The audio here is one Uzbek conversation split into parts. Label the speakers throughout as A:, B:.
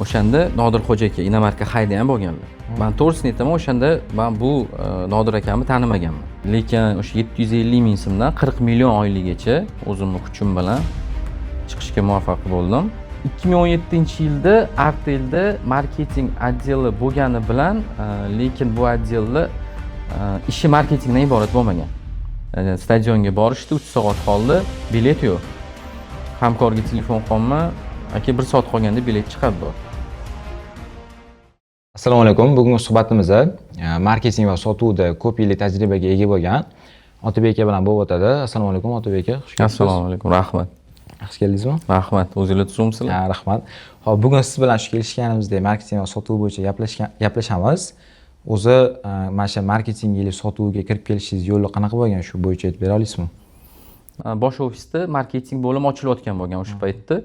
A: O'shanda Nodir Xo'ja aka inomarka haydagan bo'lganlar. Man to'g'risini aytaman, o'shanda man bu Nodir akamni tanimaganman, lekin o'sha 750 000 so'mdan 40 million oyligacha o'zimni kuchim bilan chiqishga muvaffaq bo'ldim. 2017-yilda Artelda marketing отдел i bo'lgani bilan, lekin bu отдел ni ishi marketingdan iborat bo'lmagan. Stadionga borishdi, 3 soat qoldi, bilet yo'q. Hamkorga telefon qilyapman: "Aka, bir soat qolganda bilet chiqadi", deyapti.
B: Assalomu alaykum. Bugungi suhbatimizda marketing va sotuvda ko'p yillik tajribaga ega bo'lgan Otabek aka bilan bo'lib o'tadi. Assalomu alaykum, Otabek aka. Xush kelibsiz.
A: Assalomu alaykum, rahmat.
B: Yaxshi keldingizmi?
A: Rahmat, o'zinglar tuzukmisizlar?
B: Ha, rahmat. Xo'p, bugun siz bilan shu kelishganimizdek marketing va sotuv bo'yicha gaplashamiz. O'zi mana shu marketing или sotuvga kirib kelishingiz yo'li qanaqa bo'lgan, shu bo'yicha aytib bera olasizmi?
A: Bosh ofisda marketing bo'limi ochilayotgan bo'lgan o'sha paytda.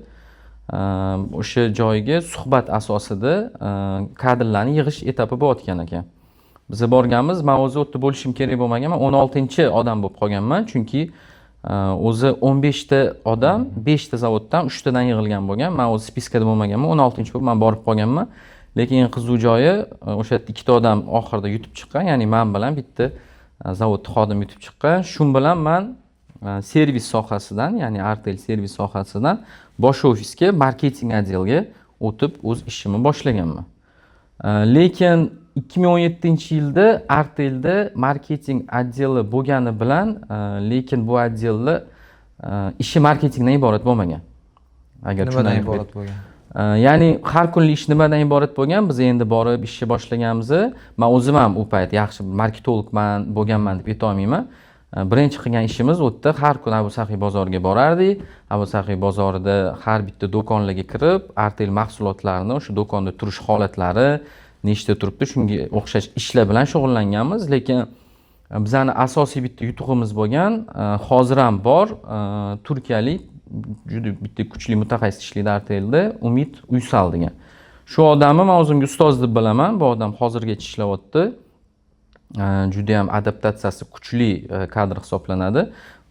A: O'sha joyga suhbat asosida kadrlarni yig'ish etapi bo'layotgan ekan. Biza borganmiz, man o'zi u yerda bo'lishim kerak bo'lmagan, man 16-odam bo'lib qolganman, chunki o'zi 15 ta odam beshta zavoddan uchtadan yig'ilgan bo'lgan. Man o'zi списка da bo'lmaganman, 16-bo'lib man borib qolganman. Lekin eng qiziq joyi, o'sha yerda ikkita odam oxirida yutib chiqqan, ya'ni man bilan bitta zavodni xodimi yutib chiqqan. Shu bilan man servis sohasidan, ya'ni Artel servis sohasidan bosh ofisga, marketing отдел ga o'tib, o'z ishimni boshlaganman. Lekin 2017-yilda Artelda marketing отдел i bo'lgani bilan, lekin bu отдел ni ishi marketingdan iborat bo'lmagan. Agar
B: Nimadan
A: tushunarli.
B: iborat bo'lgan?
A: Ya'ni har kunlik ish nimadan iborat bo'lgan? Biz endi borib ishni boshlaganmiz. Man o'zim ham u payt yaxshi marketologman bo'lganman deb aytolmayman. Birinchi qilgan ishimiz, u yerda har kuni Abu Saxiy bozoriga borardik. Abu Saxiy bozorida har bitta do'konlarga kirib, Artel mahsulotlarini o'sha do'konda turish holatlari, nechta turibdi, shunga o'xshash ishlar bilan shug'ullanganmiz. Lekin bizani asosiy bitta yutug'imiz bo'lgan, hozir ham bor, turkiyalik juda bitta kuchli mutaxassis ishlaydi Artelda, Umid Uysal degan. Shu odamni man o'zimga ustoz deb bilaman. Bu odam hozirgacha ishlayapti. Judayam adaptatsiyasi kuchli kadr hisoblanadi.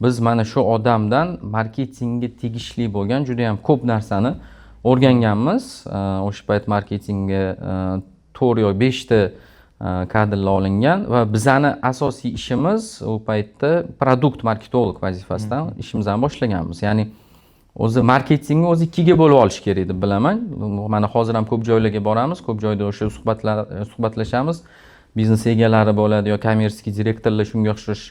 A: Biz mana shu odamdan marketingga tegishli bo'lgan judayam ko'p narsani o'rganganmiz. O'sha payt marketingga to'rt yo beshta kadrlar olingan va bizani asosiy ishimiz u paytda продукт marketolog vazifasidan ishimizni boshlaganmiz. Ya'ni o'zi marketingni o'zi ikkiga bo'lib olish kerak deb bilaman. Mana hozir ham ko'p joylarga boramiz, ko'p joyda o'sha suhbatlashamiz, biznes egalari bo'ladi yo коммерческий direktorlar, shunga o'xshash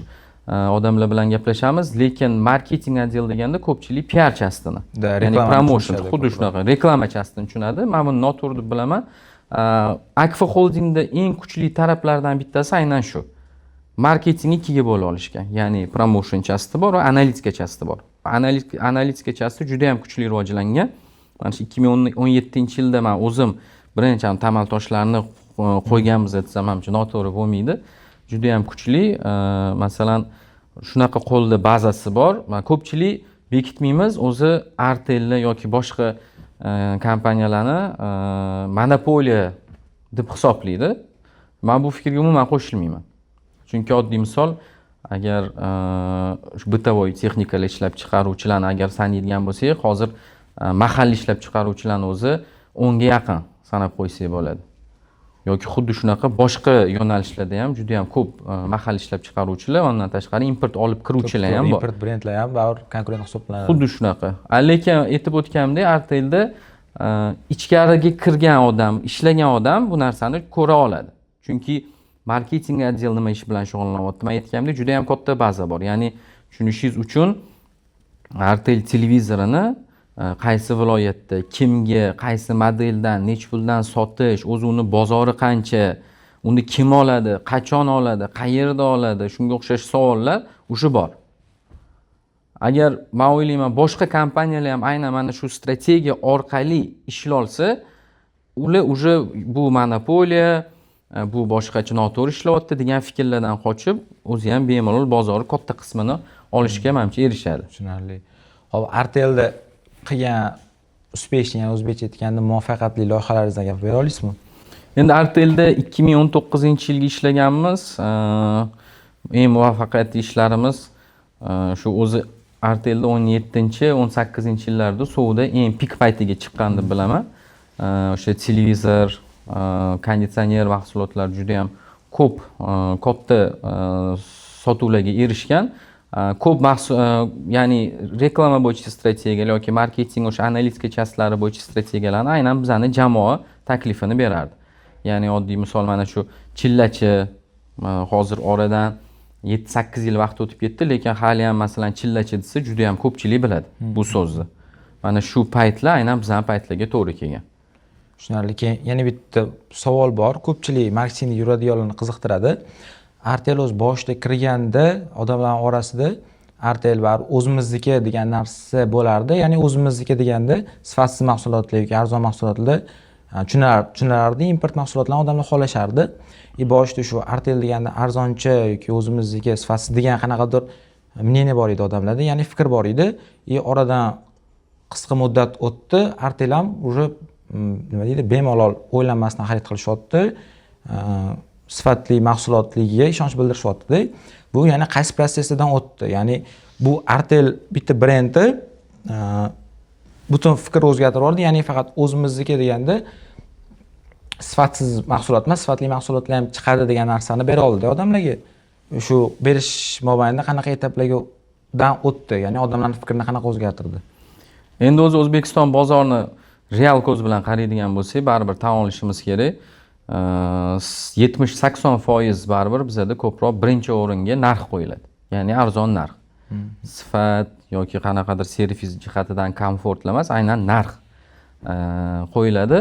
A: odamlar bilan gaplashamiz. Lekin marketing отдел deganda ko'pchilik PR частini,
B: Да,
A: ya'ni
B: reklamani
A: promotion,
B: tushunishadi
A: xuddi
B: ko'proq.
A: shunaqa reklama частini tushunadi. Man buni noto'g'ri deb bilaman. Akfa Holdingda eng kuchli taraflardan bittasi aynan shu: marketingni ikkiga bo'lib olishgan, ya'ni promotion частi bor va analitika частi bor. Analitika частi juda yam kuchli rivojlangan. Mana shu 2017-yilda man o'zim birinchi ham tamal toshlarni qo'yganmiz desam ham noto'g'ri bo'lmaydi. Juda yam kuchli. Masalan, shunaqa qo'lda bazasi bor. Man ko'pchilik bekitmaymiz o'zi Artelni yoki boshqa kompaniyalarni monopoliya deb hisoblaydi. Man bu fikrga umuman qo'shilmayman, chunki oddiy misol, agar shu бытовой texnikalar ishlab chiqaruvchilarni agar sanaydigan bo'lsak, hozir mahalliy ishlab chiqaruvchilarni o'zi 10ga yaqin sanab qo'ysak bo'ladi yoki xuddi shunaqa boshqa yo'nalishlarda ham juda yam ko'p mahalliy ishlab chiqaruvchilar, undan tashqari import olib kiruvchilar ham bor.
B: Import brendlar ham baribir konkurent hisoblanadi.
A: Xuddi shunaqa. Lekin aytib o'tganimdek, Artelda ichkariga kirgan odam, ishlagan odam bu narsani ko'ra oladi, chunki marketing отдел nima ish bilan shug'ullanyapti? Man aytganimdek, juda yam katta baza bor. Ya'ni tushunishingiz uchun, Artel televizorini qaysi viloyatda, kimga, qaysi modeldan, nechi puldan sotish, o'zi uni bozori qancha, uni kim oladi, qachon oladi, qayerda oladi, shunga o'xshash savollar уже bor. Agar, man o'ylayman, boshqa kompaniyalar ham aynan mana shu strategiya orqali ishlolsa, ular уже bu monopoliya, bu boshqacha noto'g'ri ishlayapti degan fikrlardan qochib, o'zi ham bemalol bozorni katta qismini olishga, manimcha, erishadi.
B: Tushunarli. Ho'p, Artelda qilgan успешный, ya'ni o'zbekcha aytganda muvaffaqiyatli loyihalaringizdan gapirib bera olasizmi?
A: Endi Artelda 2019-yilga ishlaganmiz. Eng muvaffaqiyatli ishlarimiz shu o'zi Artelda 17-, 18-yillarda savdo eng pik paytiga chiqqan deb bilaman. O'sha televizor, konditsioner mahsulotlar juda yam ko'p, katta sotuvlarga erishgan. Ko'p ya'ni reklama bo'yicha strategiyalar yoki marketing, o'sha analitika часть lari bo'yicha strategiyalarni aynan bizani jamoa taklifini berardi. Ya'ni oddiy misol, mana shu chillachi, hozir oradan 7-8 yil vaqt o'tib ketdi, lekin haliyam, masalan, chillachi desa, juda yam ko'pchilik biladi bu so'zni. Mana shu paytlar aynan bizani paytlarga to'g'ri kelgan.
B: Tushunarli. Keyin yana bitta savol bor, ko'pchilik marketingda yuradiganlarni qiziqtiradi. Artel o'zi boshida kirganda odamlarni orasida Artel baribir o'zimizniki degan narsa bo'lardi. Ya'ni o'zimizniki deganda sifatsiz mahsulotlar yoki arzon mahsulotlar tushunardi, import mahsulotlarni odamlar xohlashardi. И boshida shu Artel deganda arzoncha yoki o'zimizniki, sifatsiz degan qanaqadir мнение bor edi odamlarda, ya'ni fikr bor edi. И oradan qisqa muddat o'tdi, Artel ham уже nima deydi, bemalol o'ylanmasdan xarid qilishyapti, sifatli mahsulotligiga ishonch bildirishyaptida. Bu ya'ni qaysi protsessidan o'tdi? Ya'ni bu Artel bitta brendi butun fikr o'zgartirib yubordi, ya'ni faqat o'zimizniki deganda sifatsiz mahsulot emas, sifatli mahsulotlar ham chiqadi degan narsani bera oldi odamlarga. Shu berish mobaynida qanaqa etaplardan o'tdi, ya'ni odamlarni fikrini qanaqa o'zgartirdi?
A: Endi o'zi O'zbekiston bozorini real ko'z bilan qaraydigan bo'lsak, baribir tan olishimiz kerak, 70-80% baribir bizada ko'proq birinchi o'ringa narx qo'yiladi, ya'ni arzon narx. Sifat yoki qanaqadir servis jihatidan komfortli emas, aynan narx qo'yiladi.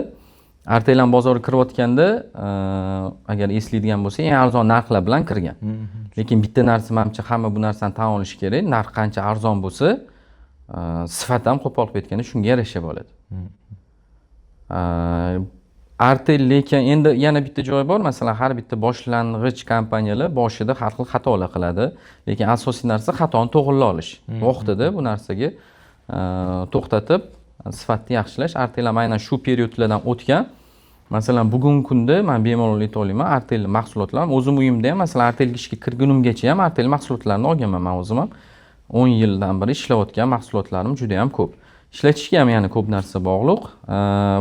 A: Artel ham bozorga kirayotganda, agar eslaydigan bo'lsak, eng arzon narxlar bilan kirgan. Lekin bitta narsa, manimcha, hamma bu narsani tan olishi kerak: narx qancha arzon bo'lsa, sifat ham qo'pol qilib aytganda shunga yarasha bo'ladi. Artel, lekin endi yana bitta joyi bor. Masalan, har bitta boshlang'ich kompaniyalar boshida har xil xatolar qiladi, lekin asosiy narsa xatoni to'g'irlay olish, vaqtida bu narsaga to'xtatib, sifatni yaxshilash. Artel ham aynan shu periodlardan o'tgan. Masalan, bugungi kunda man bemalol ayta olaman, Artel mahsulotlarim, o'zim uyimda ham, masalan, Artelga ishga kirgunimgacha ham Artel mahsulotlarini olganman. Man o'zim ham 10 yildan beri ishlayotgan mahsulotlarim juda yam ko'p. Ishlatishga ham yana ko'p narsa bog'liq.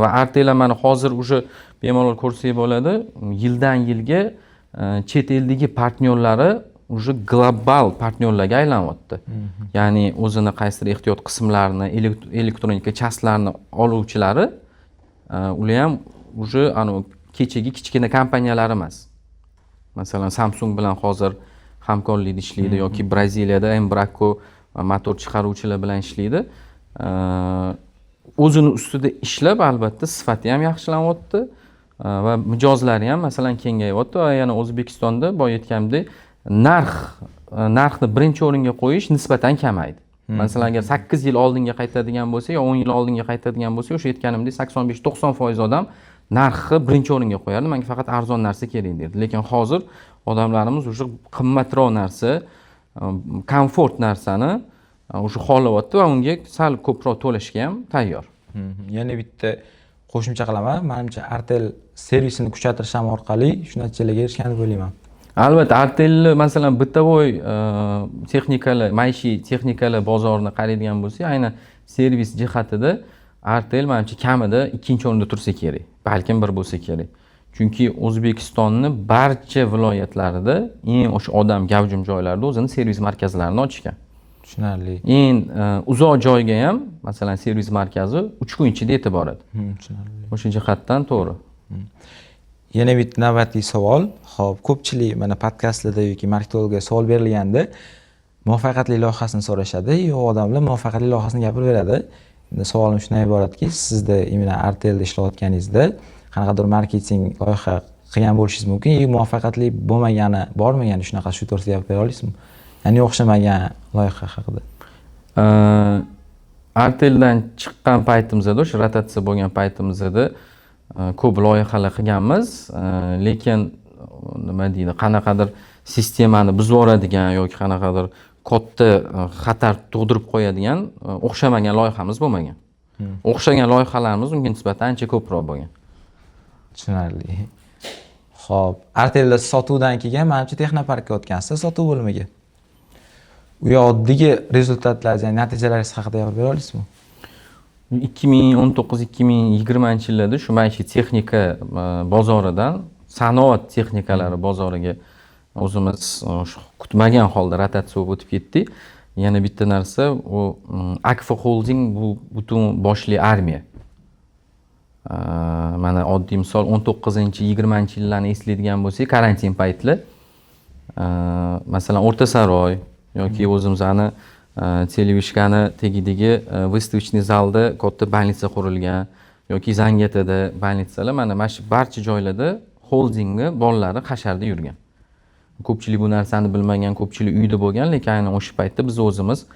A: Va Artel ham mana hozir уже bemalol ko'rsak bo'ladi, yildan yilga chet eldagi partnyorlari уже global partnyorlarga aylanyapti. Ya'ni o'zini qaysidir ehtiyot qismlarini, elektronika часть larini oluvchilari, ular ham уже anavi kechagi kichkina kompaniyalar emas. Masalan, Samsung bilan hozir hamkorlikda ishlaydi yoki Braziliyada Embraco motor chiqaruvchilar bilan ishlaydi. O'zini ustida ishlab, albatta, sifati ham yaxshilanyapti va mijozlari ham, masalan, kengayyapti. Va yana O'zbekistonda, boya aytganimdek, narxni birinchi o'ringa qo'yish nisbatan kamaydi. Masalan, agar 8 yil oldinga qaytadigan bo'lsak yo 10 yil oldinga qaytadigan bo'lsak, o'sha aytganimdek, 85-90% odam narxni birinchi o'ringa qo'yardi, manga faqat arzon narsa kerak derdi. Lekin hozir odamlarimiz уже qimmatroq narsa, komfort narsani уже xohlayapti va unga sal ko'proq to'lashga ham tayyor.
B: Yana bitta qo'shimcha qilaman. Manimcha, Artel servisini kuchaytirish ham orqali shu natijalarga erishgan deb o'ylayman.
A: Albatta, Artelni, masalan, бытовой texnikalar, maishiy texnikalar bozorini qaraydigan bo'lsak, aynan servis jihatida Artel, manimcha, kamida ikkinchi o'rinda tursa kerak, balkim bir bo'lsa kerak. Chunki O'zbekistonni barcha viloyatlarida, eng o'sha odam gavjum joylarda o'zini servis markazlarini ochgan.
B: Tushunarli.
A: Eng uzoq joyga ham, masalan, servis markazi 3 kun ichida yetib boradi.
B: Tushunarli.
A: O'sha jihatdan to'g'ri.
B: Yana bitta navbatdagi savol. Ho'p, ko'pchilik mana podkastlarda yoki marketologga savol berilganda muvaffaqiyatli loyihasini so'rashadi. Yo'q, odamlar muvaffaqiyatli loyihasini gapirib beradi. Endi savolim shundan iboratki, sizda именно Artelda ishlayotganingizda qanaqadir marketing loyiha qilgan bo'lishingiz mumkin и muvaffaqiyatli bo'lmagani bormi? Ya'ni shunaqa, shu to'g'risida gapirib bera olasizmi? Ya'ni o'xshamagan loyiha haqida.
A: Arteldan chiqqan paytimizda, o'sha rotatsiya bo'lgan paytimizda ko'p loyihalar qilganmiz, lekin nima deydi, qanaqadir sistemani buzib yuboradigan yoki qanaqadir katta xatar tug'dirib qo'yadigan o'xshamagan loyihamiz bo'lmagan. O'xshagan loyihalarimiz unga nisbatan ancha ko'proq bo'lgan.
B: Tushunarli. Ho'p, Artelda sotuvdan keyin, manimcha, texnoparkka o'tgansiz, sotuv bo'limiga. U yoqdagi результат lar, ya'ni natijalaringiz haqida gapirib bera olasizmi?
A: 2019-2020 yillarda shu maishiy texnika bozoridan sanoat texnikalari bozoriga o'zimiz shu kutmagan holda rotatsiya bo'lib o'tib ketdik. Yana bitta narsa, u Akfa Holding bu butun boshli armiya. Mana oddiy misol, 19-20 yillarni eslaydigan bo'lsak, karantin paytlar, masalan, O'rta Saroy yoki o'zimizni телевышка ni tagidagi выставочный zalda katta больница qurilgan yoki Zangiotada больница lar, mana shu barcha joylarda holdingni bolalari hasharda yurgan. Ko'pchilik bu narsani bilmagan, ko'pchilik uyda bo'lgan, lekin aynan o'sha paytda biz o'zimiz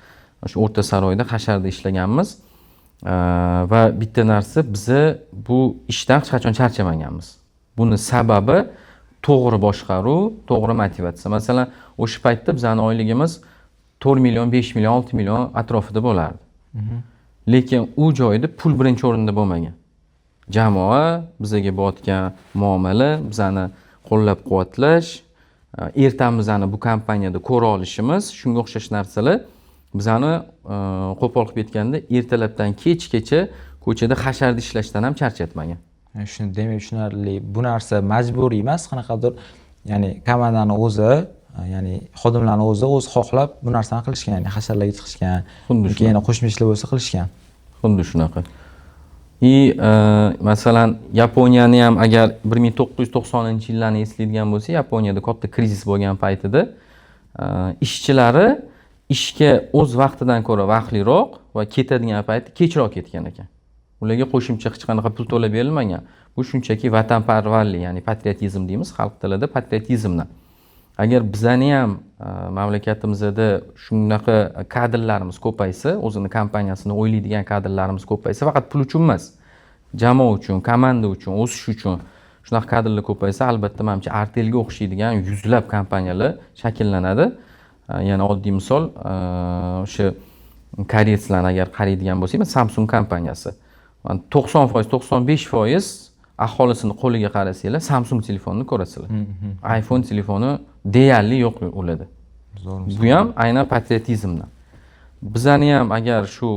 A: o'sha O'rta Saroyda hasharda ishlaganmiz. Va bitta narsa, biza bu ishdan hech qachon charchamaganmiz. Buni sababi to'g'ri boshqaruv, to'g'ri motivatsiya. Masalan, o'sha paytda bizani oyligimiz 4 million, 5 million, 6 million atrofida bo'lardi. Lekin u joyda pul birinchi o'rinda bo'lmagan. Jamoa, bizaga bo'layotgan muomala, bizani qo'llab-quvvatlash, ertamizni bu kompaniyada ko'ra olishimiz, shunga o'xshash narsalar bizani, qo'pol qilib aytganda, ertalabdan kechgacha ko'chada hasharda ishlashdan ham charchatmagan.
B: Shuni demak tushunarli. Bu narsa majburiy emas, qanaqadir, ya'ni komandani o'zi, ya'ni xodimlarni o'zi xohlab bu narsani qilishgan, ya'ni hasharlarga chiqishgan.
A: Xuddi
B: Keyin yana qo'shimcha ishlar bo'lsa qilishgan.
A: Xuddi shunaqa. И masalan, Yaponiyani ham agar 1990-yillarni eslaydigan bo'lsak, Yaponiyada katta krizis bo'lgan paytida ishchilari ishga o'z vaqtidan ko'ra vaqtliroq va ketadigan payti kechroq ketgan ekan. Ularga qo'shimcha hech qanaqa pul to'lab berilmagan. Bu shunchaki vatanparvarlik, ya'ni patriotizm deymiz xalq tilida, patriotizmdan. Agar bizani ham mamlakatimizda shunaqa kadrlarimiz ko'paysa, o'zini kompaniyasini o'ylaydigan kadrlarimiz ko'paysa, faqat pul uchun emas, jamoa uchun, komanda uchun, o'sish uchun shunaqa kadrlar ko'paysa, albatta, manimcha, Artelga o'xshaydigan yuzlab kompaniyalar shakllanadi. Yana oddiy misol, o'sha koreyslarni agar qaraydigan bo'lsak, Samsung kompaniyasi 90%, 95% aholisini qo'liga qarasanglar, Samsung telefonini ko'rasizlar. iPhone telefoni deyarli yo'q ularda.
B: Zo'r.
A: Bu ham aynan patriotizmdan. Bizani ham agar shu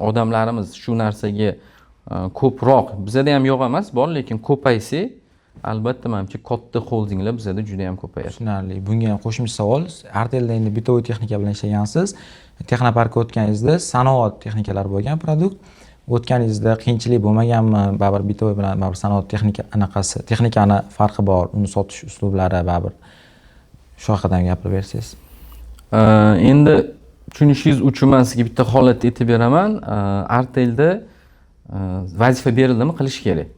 A: odamlarimiz shu narsaga ko'proq, bizada ham yo'q emas, bor, lekin ko'paysa, albatta, manimcha, katta xoldinglar bizada juda ham ko'payadi.
B: Tushunarli. Bunga ham qo'shimcha savol. Artelda endi бытовой texnika bilan ishlagansiz. Texnoparkka o'tganingizda sanoat texnikalari bo'lgan продукт. O'tganingizda qiyinchilik bo'lmaganmi? Baribir бытовой bilan baribir sanoat texnika anaqasi, texnikani farqi bor, uni sotish uslublari baribir. Shu haqida ham gapirib bersangiz.
A: Endi tushunishingiz uchun man sizga bitta holatni aytib beraman. Artelda vazifa berildimi, qilish kerak.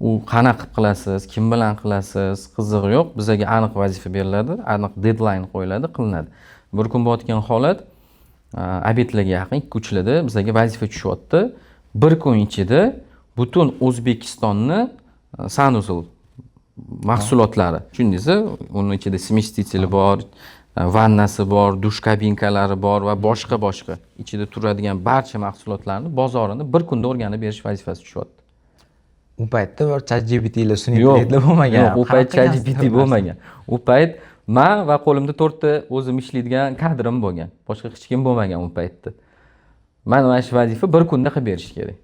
A: U qanaqa qilib qilasiz, kim bilan qilasiz, qizig'i yo'q. Bizaga aniq vazifa beriladi, aniq deadline qo'yiladi, qilinadi. Bir kun bo'layotgan holat, обед larga yaqin 2-3larda bizaga vazifa tushyapti. Bir kun ichida butun O'zbekistonni санузел mahsulotlari, tushundingiz? Uni ichida смеситель bor, vannasi bor, dush kabinkalari bor va boshqa boshqa ichida turadigan barcha mahsulotlarni bozorini bir kunda o'rganib berish vazifasi tushyapti.
B: U paytda bir ChatGPTlar, sun'iy
A: Yo'q,
B: intellektlar bo'lmagan.
A: yo'q, u payt
B: Qanaqa qilgansiz
A: ChatGPT
B: bu narsani?
A: bo'lmagan. U payt man va qo'limda to'rtta o'zim ishlaydigan kadrim bo'lgan. Boshqa hech kim bo'lmagan u paytda. Mana shu vazifa bir kunda qilib berish kerak.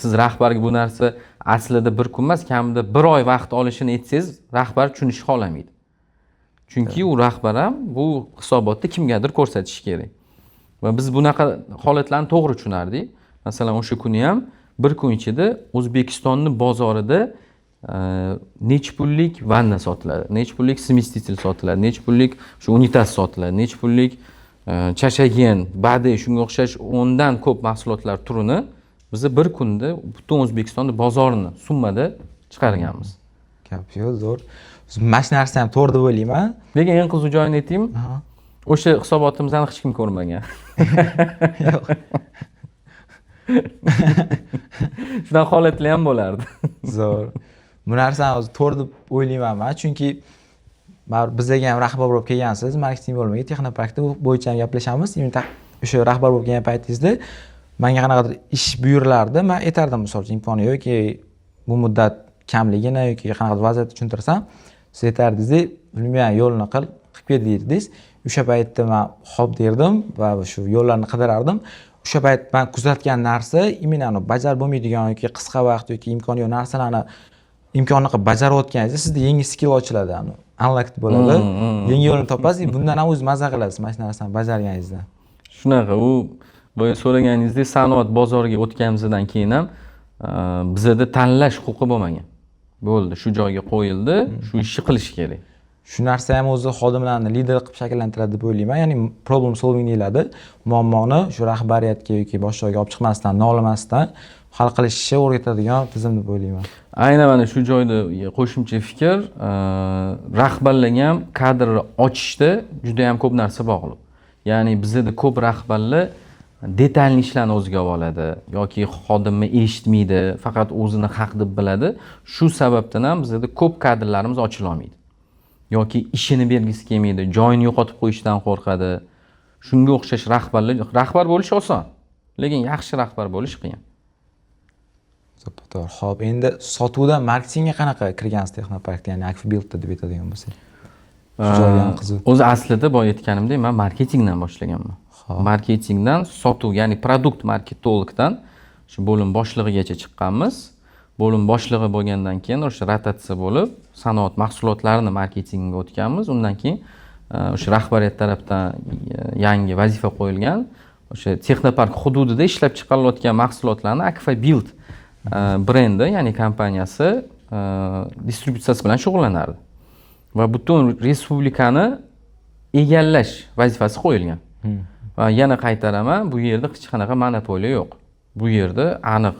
A: Siz rahbarga bu narsa aslida bir kun emas, kamida bir oy vaqt olishini aytsangiz, rahbar tushunishni xohlamaydi. Chunki u rahbar ham bu hisobotni kimgadir ko'rsatishi kerak. Va biz bunaqa holatlarni to'g'ri tushunardik. Masalan, o'sha kuni ham bir kun ichida O'zbekistonni bozorida necha pullik vanna sotiladi, necha pullik смеситель sotiladi, necha pullik shu unitaz sotiladi, necha pullik chashagen, bade, shunga o'xshash 10dan ko'p mahsulotlar turini biz bir kunda butun O'zbekistonni bozorini summada chiqarganmiz.
B: Gap yo'q, zo'r. Mana shu narsa ham to'g'ri deb o'ylayman.
A: Lekin eng qiziq joyini aytaymi? O'sha hisobotimizni hech kim ko'rmagan.
B: Yo'q.
A: Shunaqa holatlar ham bo'lardi.
B: Zo'r. Bu narsani o'zi to'g'ri deb o'ylayman man, chunki baribir bizga ham rahbar bo'lib kelgansiz, marketing bo'limiga, texnoparkda bu bo'yicha ham gaplashamiz. Endi o'sha rahbar bo'lib kelgan paytingizda menga qanaqadir ish buyurilardi, man aytardim, misol uchun, imkoni yoki bu muddat kamligini yoki qanaqadir vaziyatni tushuntirsam, siz aytardingiz, bilmayman, yo'lini qil, qilib ket derdingiz. O'sha paytda man xo'p derdim va shu yo'llarni qidirardim. O'sha payt man kuzatgan narsa именно anavi bajarib bo'lmaydigan yoki qisqa vaqt yoki imkoni yo'q narsalarni imkonni qilib bajarayotganingizda sizda yangi skill ochiladi, anavi unlocked bo'ladi, yangi yo'lni topasiz. Bundan ham o'zi maza qilasiz mana shu narsani bajarganingizda.
A: Shunaqa u, boya so'raganingizdek, sanoat bozoriga o'tganimizdan keyin ham bizada tanlash huquqi bo'lmagan. Bo'ldi, shu joyga qo'yildi, shu ishni qilish kerak.
B: Shu narsa ham o'zi xodimlarni lider qilib shakllantiradi deb o'ylayman, ya'ni problem solving deyiladi, muammoni shu rahbariyatga yoki boshqa joyga olib chiqmasdan, nolimasdan hal qilishni o'rgatadigan tizim deb o'ylayman.
A: Aynan mana shu joyda qo'shimcha fikr: rahbarlarga ham kadrni ochishda juda yam ko'p narsa bog'liq. Ya'ni bizada ko'p rahbarlar детальный ishlarni o'ziga olib oladi yoki xodimni eshitmaydi, faqat o'zini haq deb biladi. Shu sababdan ham bizada ko'p kadrlarimiz ochilolmaydi yoki ishini bergisi kelmaydi, joyini yo'qotib qo'yishdan qo'rqadi. Shunga o'xshash rahbarlar. Rahbar bo'lish oson, lekin yaxshi rahbar bo'lish qiyin.
B: To'g'ri. Ho'p, endi sotuvdan marketingga qanaqa kirgansiz Texnoparkda, ya'ni Akfa Buildda deb aytadigan bo'lsak? Shu joyi ham qiziq.
A: O'zi aslida boya aytganimdek, man marketingdan boshlaganman. Marketingdan sotuv, ya'ni продукт marketologdan shu bo'lim boshlig'igacha chiqqanmiz. Bo'lim boshlig'i bo'lgandan keyin o'sha rotatsiya bo'lib, sanoat mahsulotlarini marketingga o'tganmiz. Undan keyin o'sha rahbariyat tarafdan yangi vazifa qo'yilgan: o'sha texnopark hududida ishlab chiqarilayotgan mahsulotlarni Akfa Build brendi, ya'ni kompaniyasi distributsiyasi bilan shug'ullanardi va butun respublikani egallash vazifasi qo'yilgan. Va yana qaytaraman, bu yerda hech qanaqa monopoliya yo'q. Bu yerda aniq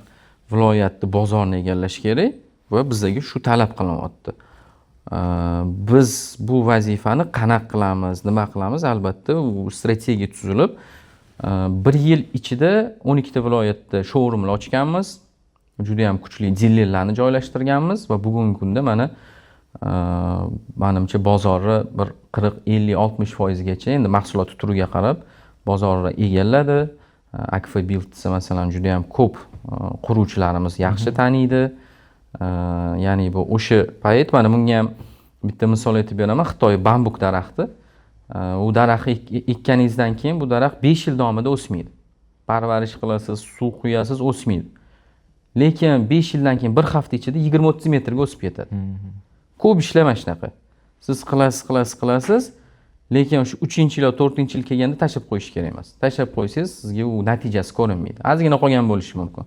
A: viloyatni bozorni egallash kerak va bizaga shu talab qilinyapti. Biz bu vazifani qanaqa qilamiz, nima qilamiz? Albatta, u strategiya tuzilib, bir yil ichida 12 ta viloyatda showroomlar ochganmiz, juda yam kuchli dilerlarni joylashtirganmiz va bugungi kunda mana manimcha, bozorni bir 40, 50, 60%gacha, endi mahsulot turiga qarab, bozorni egalladi. Akfa Build desa, masalan, juda yam ko'p quruvchilarimiz yaxshi taniydi. Ya'ni bu o'sha payt, mana bunga ham bitta misol aytib beraman: Xitoy bambuk daraxti. U daraxtni ekkaningizdan keyin bu daraxt 5 yil davomida o'smaydi. Parvarish qilasiz, suv quyasiz, o'smaydi, lekin 5 yildan keyin bir hafta ichida 20-30 metrga o'sib ketadi. Ko'p ishlar mana shunaqa: siz qilasiz, qilasiz, qilasiz, lekin o'sha uchinchi yil yo to'rtinchi yil kelganda tashlab qo'yish kerak emas. Tashlab qo'ysangiz, sizga u natijasi ko'rinmaydi, ozgina qolgan bo'lishi mumkin.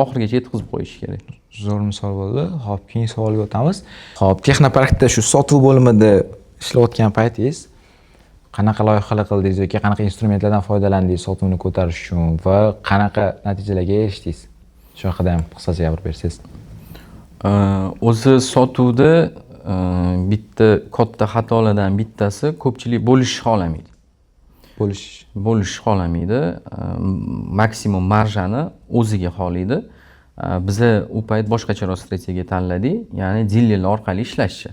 A: Oxirigacha yetkazib qo'yish kerak.
B: Zo'r misol bo'ldi. Ho'p, keyingi savolga o'tamiz. Ho'p, Texnoparkda shu sotuv bo'limida ishlayotgan paytingiz qanaqa loyihalar qildingiz yoki qanaqa instrumentlardan foydalandingiz sotuvni ko'tarish uchun va qanaqa natijalarga erishdingiz? Shu haqida ham qisqacha gapirib bersangiz.
A: O'zi sotuvda bitta katta xatolardan bittasi: ko'pchilik bo'lishni xohlamaydi.
B: Bo'lish.
A: Bo'lishni xohlamaydi, maksimum marjani o'ziga xohlaydi. Biza u payt boshqacharoq strategiya tanladik, ya'ni dilerlar orqali ishlashni.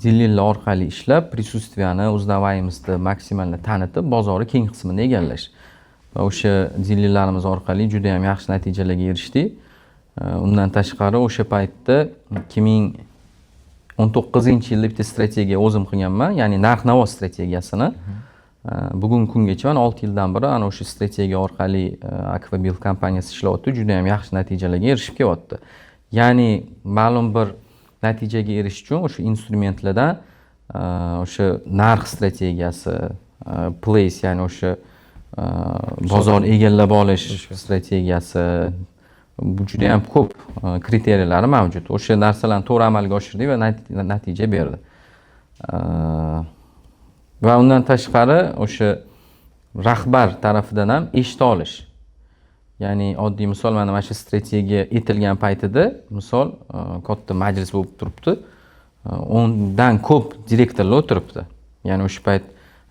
A: Dilerlar orqali ishlab, присутствия ni, узнаваемость ni maksimalni tanitib, bozorni keng qismini egallash. Va o'sha dilerlarimiz orqali juda yam yaxshi natijalarga erishdik. Undan tashqari, o'sha paytda, 2019-yilda bitta strategiya o'zim qilganman, ya'ni narx navo strategiyasini. Bugungi kungacha, mana 6 yildan beri ana o'sha strategiya orqali Akfa Build kompaniyasi ishlayapti, juda yam yaxshi natijalarga erishib kelyapti. Ya'ni ma'lum bir natijaga erishish uchun o'sha instrumentlardan o'sha narx strategiyasi, place, ya'ni o'sha bozorni egallab olish strategiyasi, bu juda yam ko'p kriteriylari mavjud. O'sha narsalarni to'g'ri amalga oshirdik va natija berdi. Va undan tashqari, o'sha rahbar tarafidan ham eshita olish. Ya'ni oddiy misol, mana shu strategiya aytilgan paytida, misol, katta majlis bo'lib turibdi, 10dan ko'p direktorlar o'tiribdi. Ya'ni o'sha payt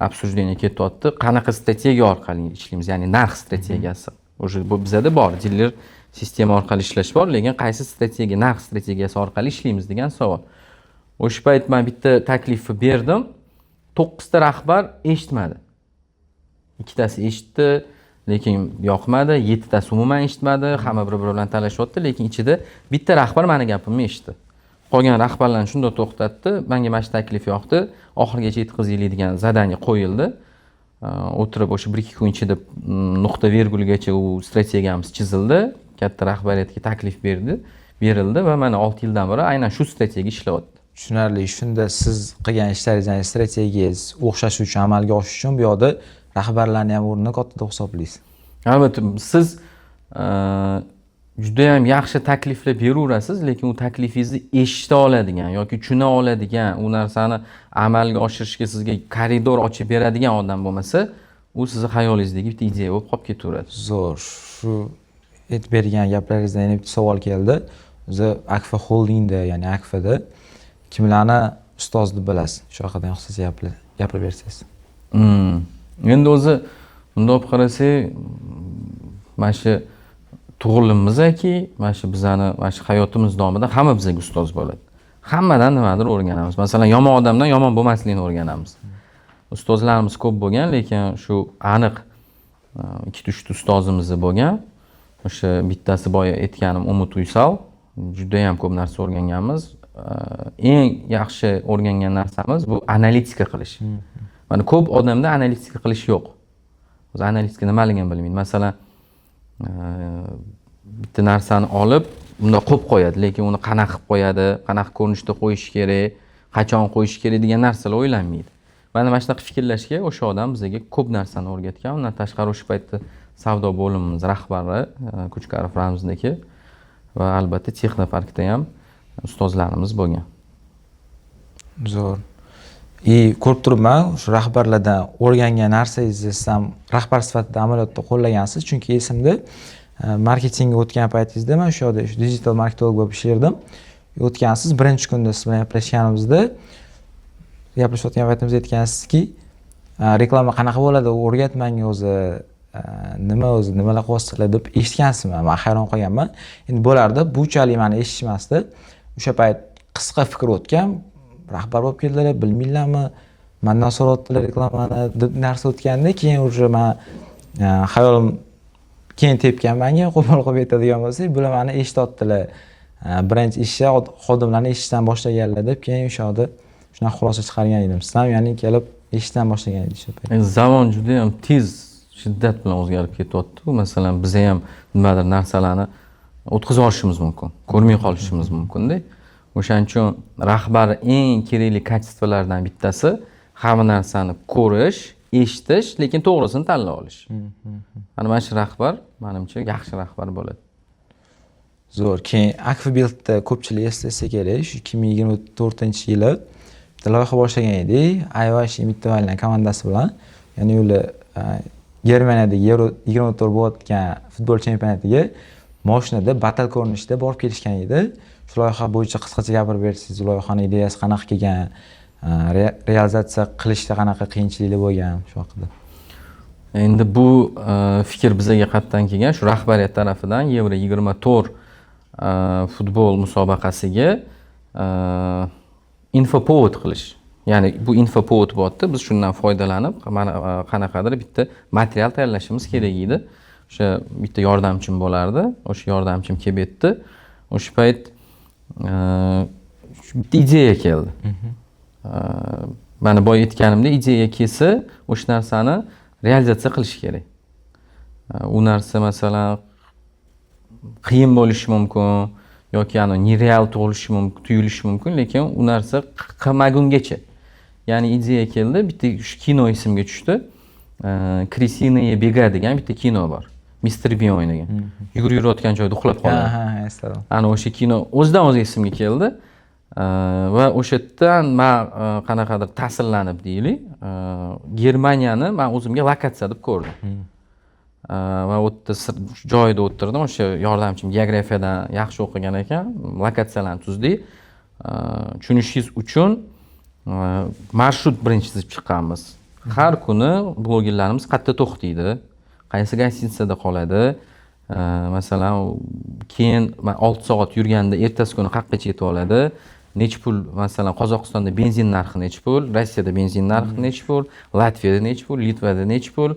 A: обсуждение ketyapti, qanaqa strategiya orqali ishlaymiz, ya'ni narx strategiyasi уже bu bizada bor, diler sistema orqali ishlash bor, lekin qaysi strategiya, narx strategiyasi orqali ishlaymiz degan savol. O'sha payt man bitta taklifni berdim, to'qqizta rahbar eshitmadi. Ikkitasi eshitdi, lekin yoqmadi, yettitasi umuman eshitmadi. Hamma bir biri bilan talashyapti, lekin ichida bitta rahbar mani gapimni eshitdi. Qolgan rahbarlarni shundoq to'xtatdi. Manga mana shu taklif yoqdi, oxirigacha yetkazaylik degan задание qo'yildi. O'tirib o'sha 1-2 kun ichida nuqta vergulgacha u strategiyamiz chizildi, katta rahbariyatga taklif berildi va mana 6 yildan beri aynan shu strategiya ishlayapti.
B: Tushunarli. Shunda siz qilgan ishlaringiz, ya'ni strategiyangiz o'xshashi uchun, amalga oshishi uchun bu yoqda rahbarlarni ham o'rnini katta deb hisoblaysiz.
A: Albatta, siz judayam yaxshi takliflar beraverasiz, lekin u taklifingizni eshita oladigan yoki tushuna oladigan, u narsani amalga oshirishga sizga koridor ochib beradigan odam bo'lmasa, u sizni xayolingizdagi bitta ideya bo'lib qolib ketaveradi.
B: Zo'r. Shu aytib bergan gaplaringizdan yana bitta savol keldi. O'zi Akfa Holdingda, ya'ni Akfada kimlarni ustoz deb bilasiz? Shu haqida ham qisqacha gapirib bersangiz.
A: Endi o'zi bundoq olib qarasak, mana shu tug'ilimizki, mana shu bizani mana shu hayotimiz davomida hamma bizga ustoz bo'ladi. Hammadan nimadir o'rganamiz. Masalan, yomon odamdan yomon bo'lmaslikni o'rganamiz. Ustozlarimiz ko'p bo'lgan, lekin shu aniq ikkita uchta ustozimiz bo'lgan. O'sha bittasi boya aytganim Umut Uysal, juda ham ko'p narsa o'rganganmiz. Eng yaxshi o'rgangan narsamiz bu analitika qilish. Mana ko'p odamda analitika qilish yo'q. O'zi analitika nimaligini bilmaydi. Masalan, bitta narsani olib bundoq qo'yib qo'yadi, lekin uni qanaqa qilib qo'yadi, qanaqa ko'rinishda qo'yish kerak, qachon qo'yish kerak degan narsalar o'ylanmaydi. Mana shunaqa fikrlashga o'sha odam bizga ko'p narsani o'rgatgan. Undan tashqari o'sha paytda savdo bo'limimiz rahbari Kuchkarov Ramzinniki va albatta texnoparkda ham ustozlarimiz bo'lgan.
B: Zo'r. И ko'rib turibman, shu rahbarlardan o'rgangan narsangizni siz ham rahbar sifatida amaliyotda qo'llagansiz. Chunki esimda, marketingga o'tgan paytingizda man shu yoqda shu digital marketolog bo'lib ishlardim. O'tgansiz, birinchi kunda siz bilan gaplashganimizda, gaplashayotgan paytimizda aytgansizki, reklama qanaqa bo'ladi, o'rgat manga o'zi, nima o'zi, nimalar qilyapsizlar deb eshitgansizman. Man hayron qolganman. Endi bo'lardi, bunchalik mani eshitishmasdi. O'sha payt qisqa fikr o'tgan, rahbar bo'lib keldilar, bilmaylarmi, mandan so'rayaptilar reklamani deb narsa o'tganda, keyin уже man xayolim keyin tepgan manga, qo'pol qilib aytadigan bo'lsak, bular mani eshityaptilar. Birinchi ishni xodimlarni eshitishdan boshlaganlar deb keyin o'sha yoqda shunaqa xulosa chiqargan edim. Siz ham ya'ni kelib eshitishdan boshlagan edingiz o'sha payt.
A: Endi zamon juda ham tez, shiddat bilan o'zgarib ketyapti. Masalan, biz ham nimadir narsalarni o'tkazib olishimiz mumkin, ko'rmay qolishimiz mumkinda. O'shaning uchun rahbar eng kerakli качество lardan bittasi hamma narsani ko'rish, eshitish, lekin to'g'risini tanlab olish. Mana shu rahbar, manimcha, yaxshi rahbar bo'ladi.
B: Zo'r. Keyin Akfa Buildda ko'pchilik eslasa kerak, shu 2024-yili bitta loyiha boshlagan edik, Ayvash Imittovalyan komandasi bilan. Ya'ni ular Germaniyadagi Yevro 24 bo'layotgan futbol chempionatiga mashinada battle ko'rinishida borib kelishgan edi. Shu loyiha bo'yicha qisqacha gapirib bersangiz, loyihani ideyasi qanaqa kelgan, realizatsiya qilishda qanaqa qiyinchiliklar bo'lgan, shu haqida.
A: Endi bu fikr bizaga qayerdan kelgan? Shu rahbariyat tarafidan Yevro 24 futbol musobaqasiga инфоповод qilish. Ya'ni bu инфоповод bo'lyapti, biz shundan foydalanib mana qanaqadir bitta material tayyorlashimiz kerak edi. O'sha bitta yordamchim bo'lardi, o'sha yordamchim kelib aytdi. O'sha payt shu bitta ideya keldi. Mana boya aytganimdek, ideya kelsa, o'sha narsani realizatsiya qilish kerak. U narsa, masalan, qiyin bo'lishi mumkin yoki нереал tug'ilishi mumkin, tuyulishi mumkin, lekin u narsa qilmagungacha. Ya'ni ideya keldi, bitta shu kino esimga tushdi. Крысиные бега degan bitta kino bor. Mister Bin o'ynagan. Yugurib yurayotgan joyda uxlab qoladi.
B: Ha, esladim.
A: Ana o'sha kino o'zidan o'zi esimga keldi. Va o'sha yerdan man qanaqadir ta'sirlanib deylik, Germaniyani man o'zimga lokatsiya deb ko'rdim. Va u yerda joyida o'tirdim, o'sha yordamchim geografiyadan yaxshi o'qigan ekan, lokatsiyalarni tuzdik. Tushunishingiz uchun marshrut birinchi chizib chiqqanmiz. Har kuni blogerlarimiz qayerda to'xtaydi, qaysi гостиница da qoladi, masalan, keyin 6 soat yurganda ertasi kuni qayoqqacha yetib oladi, necha pul, masalan, Qozog'istonda benzin narxi necha pul, Rossiyada benzin narxi necha pul, Latviyada necha pul, Litvada necha pul,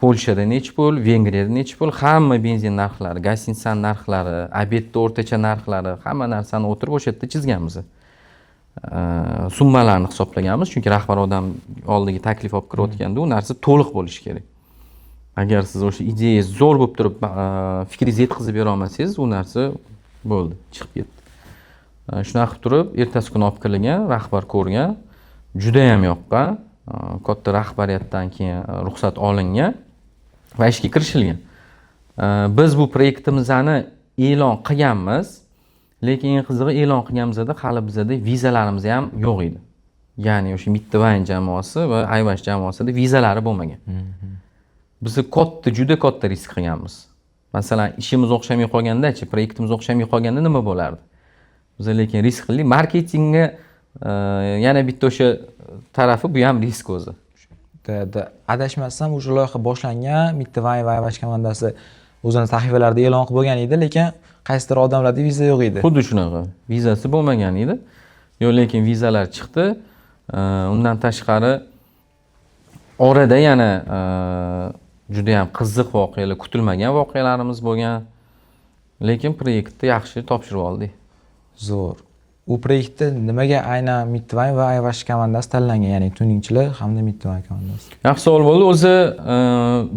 A: Polshada necha pul, Vengriyada necha pul, hamma benzin narxlari, гостиница narxlari, обед da o'rtacha narxlari, hamma narsani o'tirib o'sha yerda chizganmiz. Summalarni hisoblaganmiz, chunki rahbar odam oldiga taklif olib kirayotganda u narsa to'liq bo'lishi kerak. Agar siz o'sha ideya zo'r bo'lib turib, fikringizni yetkazib bera olmasangiz, u narsa bo'ldi, chiqib ketdi. Shunaqa qilib turib, ertasi kuni olib kirilgan, rahbar ko'rgan, judayam yoqqan, katta rahbariyatdan keyin ruxsat olingan va ishga kirishilgan. Biz bu proyektimizni e'lon qilganmiz, lekin eng qizig'i, e'lon qilganimizda hali bizada vizalarimiz ham yo'q edi. Ya'ni o'sha Mittavayn jamoasi va Ayvash jamoasida vizalari bo'lmagan. Biz katta, juda katta risk qilganmiz. Masalan, ishimiz o'xshamay qolgandachi, proyektimiz o'xshamay qolganda nima bo'lardi? Biz lekin risk qildik. Marketingga yana bitta o'sha tarafi, bu ham risk o'zi.
B: Adashmasam, o'sha loyiha boshlangan, Mittavayn va Ayvash komandasi o'zini sahifalarida e'lon qilib bo'lgan edi, lekin qaysidir odamlarda viza yo'q edi.
A: Xuddi shunaqa, vizasi bo'lmagan edi. Yo'q, lekin vizalar chiqdi. Undan tashqari, orada yana judayam qiziq voqealar, kutilmagan voqealarimiz bo'lgan, lekin proyektni yaxshi topshirib oldik.
B: Zo'r. U proyektda nimaga aynan Mittavayn va Ayvash komandasi tanlangan, ya'ni tuningchilar hamda Mittavayn komandasi?
A: Yaxshi savol bo'ldi o'zi.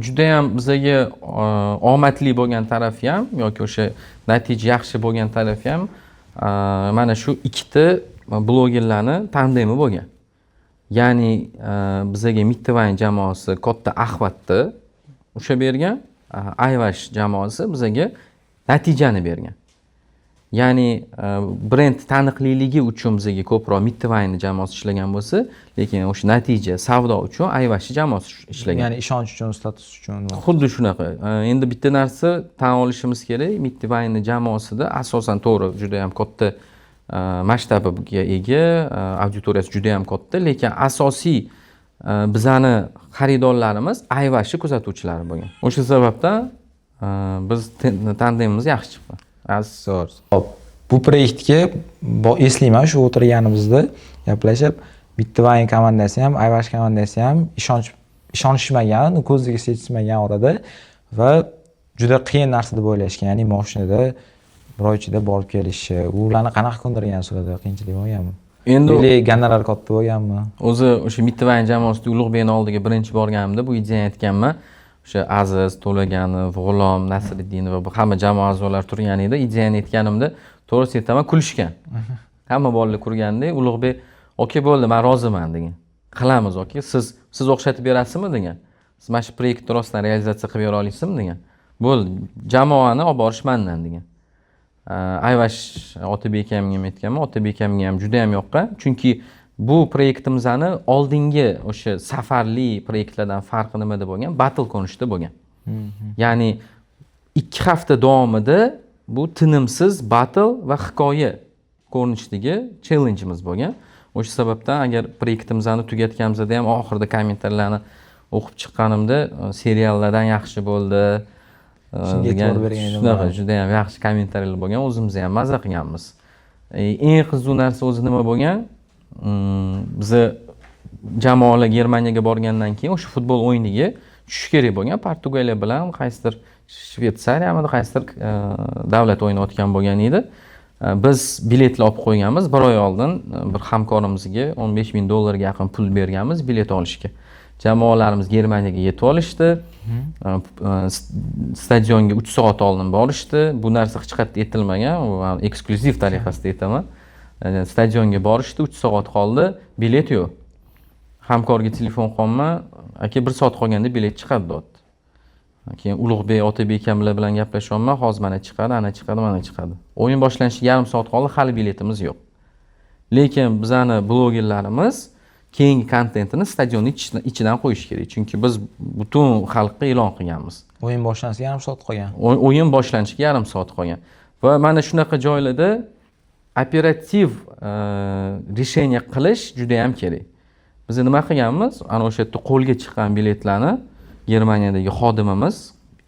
A: Judayam bizaga omadli bo'lgan tarafi ham yoki o'sha natija yaxshi bo'lgan tarafi ham mana shu ikkita blogerlarni tandemi bo'lgan. Ya'ni bizaga Mittavayn jamoasi katta охват ni ushlab bergan, Ayvash jamoasi bizaga natijani bergan. Ya'ni brend taniqliligi uchun bizaga ko'proq Mittavaynni jamoasi ishlagan bo'lsa, lekin o'sha natija, savdo uchun Ayvashni jamoasi ishlagan.
B: Ya'ni ishonch uchun, status uchun.
A: Xuddi shunaqa. Endi bitta narsa tan olishimiz kerak: Mittavaynni jamoasida asosan, to'g'ri, juda yam katta masshtabiga ega, auditoriyasi juda yam katta, lekin asosiy bizani xaridorlarimiz Ayvashni kuzatuvchilari bo'lgan. O'sha sababdan biz tandemimiz yaxshi chiqdi.
B: Zo'r. Hop, bu proyektga eslayman, shu o'tirganimizda gaplashib, Mittavayn komandasi ham, Ayvash komandasi ham ishonishmagan, ko'ziga sechishmagan orada va juda qiyin narsa deb o'ylashgan, ya'ni mashinada bir oy ichida borib kelishi. Ularni qanaqa ko'ndirgansizlar? Qiyinchilik bo'lganmi?
A: Endi
B: Или gonorar katta bo'lganmi?
A: O'zi o'sha Mittavayn jamoasida Ulug'bekni oldiga birinchi borganimda bu ideyani aytganman. O'sha Aziz To'laganov, G'ulom Nasriddinov va bu hamma jamoa a'zolari turgan edi. Ideyani aytganimda, to'g'risini aytaman, kulishgan. Hamma bolalar ko'rganda Ulug'bek: "Aka, bo'ldi, man roziman", degan. "Qilamiz, aka, siz o'xshatib berasizmi?" degan. "Siz mana shu proyektni rostdan realizatsiya qilib bera olasizmi?" degan. "Bo'ldi, jamoani olib borish mandan", degan. Ayvash Otabek akamga ham aytganman, Otabek akamga ham juda ham yoqqan. Chunki bu proyektimizni oldingi o'sha safarli proyektlardan farqi nimada bo'lgan? Battle ko'rinishida bo'lgan. Ya'ni 2 hafta davomida bu tinimsiz battle va hikoya ko'rinishidagi challengeimiz bo'lgan. O'sha sababdan agar proyektimizni tugatganimizda ham oxirida kommentarlarni o'qib chiqqanimda, seriallardan yaxshi bo'ldi
B: Shunga
A: degan
B: e'tibor bergan edim.
A: Shunaqa juda ham yaxshi kommentariylar bo'lgan, o'zimiz ham maza qilganmiz. Eng qiziq narsa o'zi nima bo'lgan? Biza jamoalar Germaniyaga borgandan keyin o'sha futbol o'yiniga tushish kerak bo'lgan. Portugaliya bilan qaysidir, Shvetsariyamidi, qaysidir davlat o'ynayotgan bo'lgan edi. Biz biletlar olib qo'yganmiz bir oy oldin, bir hamkorimizga 15 ming dollarga yaqin pul berganmiz bilet olishga. Jamoalarimiz Germaniyaga yetib olishdi. Stadionga 3 soat oldin borishdi. Bu narsa hech qayerda aytilmagan, u eksklyuziv tariqasida aytaman. Stadionga borishdi, 3 soat qoldi, bilet yo'q. Hamkorga telefon qilyapman: "Aka, bir soat qolganda bilet chiqadi", deyapti. Keyin Ulug'bek Otabek akamlar bilan gaplashyapman: "Hozir mana chiqadi, ana chiqadi, mana chiqadi". O'yin boshlanishiga yarim soat qoldi, hali biletimiz yo'q. Lekin bizani blogerlarimiz keyingi kontentini stadionni ichidan qo'yish kerak, chunki biz butun xalqqa e'lon qilganmiz.
B: O'yin boshlanishiga yarim soat qolgan.
A: O'yin boshlanishiga yarim soat qolgan va mana shunaqa joylarda operativ решение qilish juda yam kerak. Biz nima qilganmiz? Ana o'sha yerda qo'lga chiqqan biletlarni Germaniyadagi xodimimiz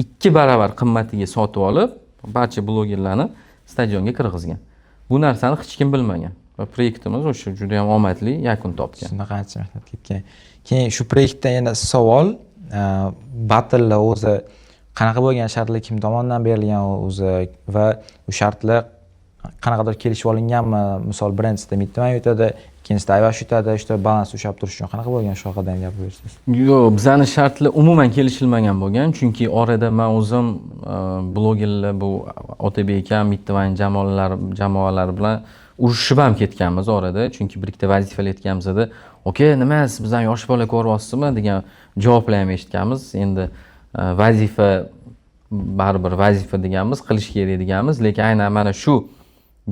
A: ikki barobar qimmatiga sotib olib, barcha blogerlarni stadionga kirgizgan. Bu narsani hech kim bilmagan va proyektimiz o'sha juda yam omadli yakun topgan.
B: Shunaqa ancha mehnat ketgan. Keyin shu proyektda yana savol, battlelar o'zi qanaqa bo'lgan, shartlar kim tomonidan berilgan o'zi va u shartlar Qanaqadir kelishib olinganmi? Misol, birinchisida Mittiman yutadi, ikkinchisida Ayvash yutadi, shu balans ushlab turish uchun qanaqa bo'lgan, shu haqida ham gapirib bersangiz.
A: Yo'q, bizani shartlar umuman kelishilmagan bo'lgan, chunki orada man o'zim blogerlar, bu Otabek akam, Mittiman jamoalari bilan urushib ham ketganmiz orada, chunki bir ikkita vazifalar aytganmiz edi. "Aka, nima, siz bizani yosh bola ko'ryapsizmi?" degan javoblar ham eshitganmiz. Endi vazifa baribir vazifa deganmiz, qilish kerak deganmiz, lekin aynan mana shu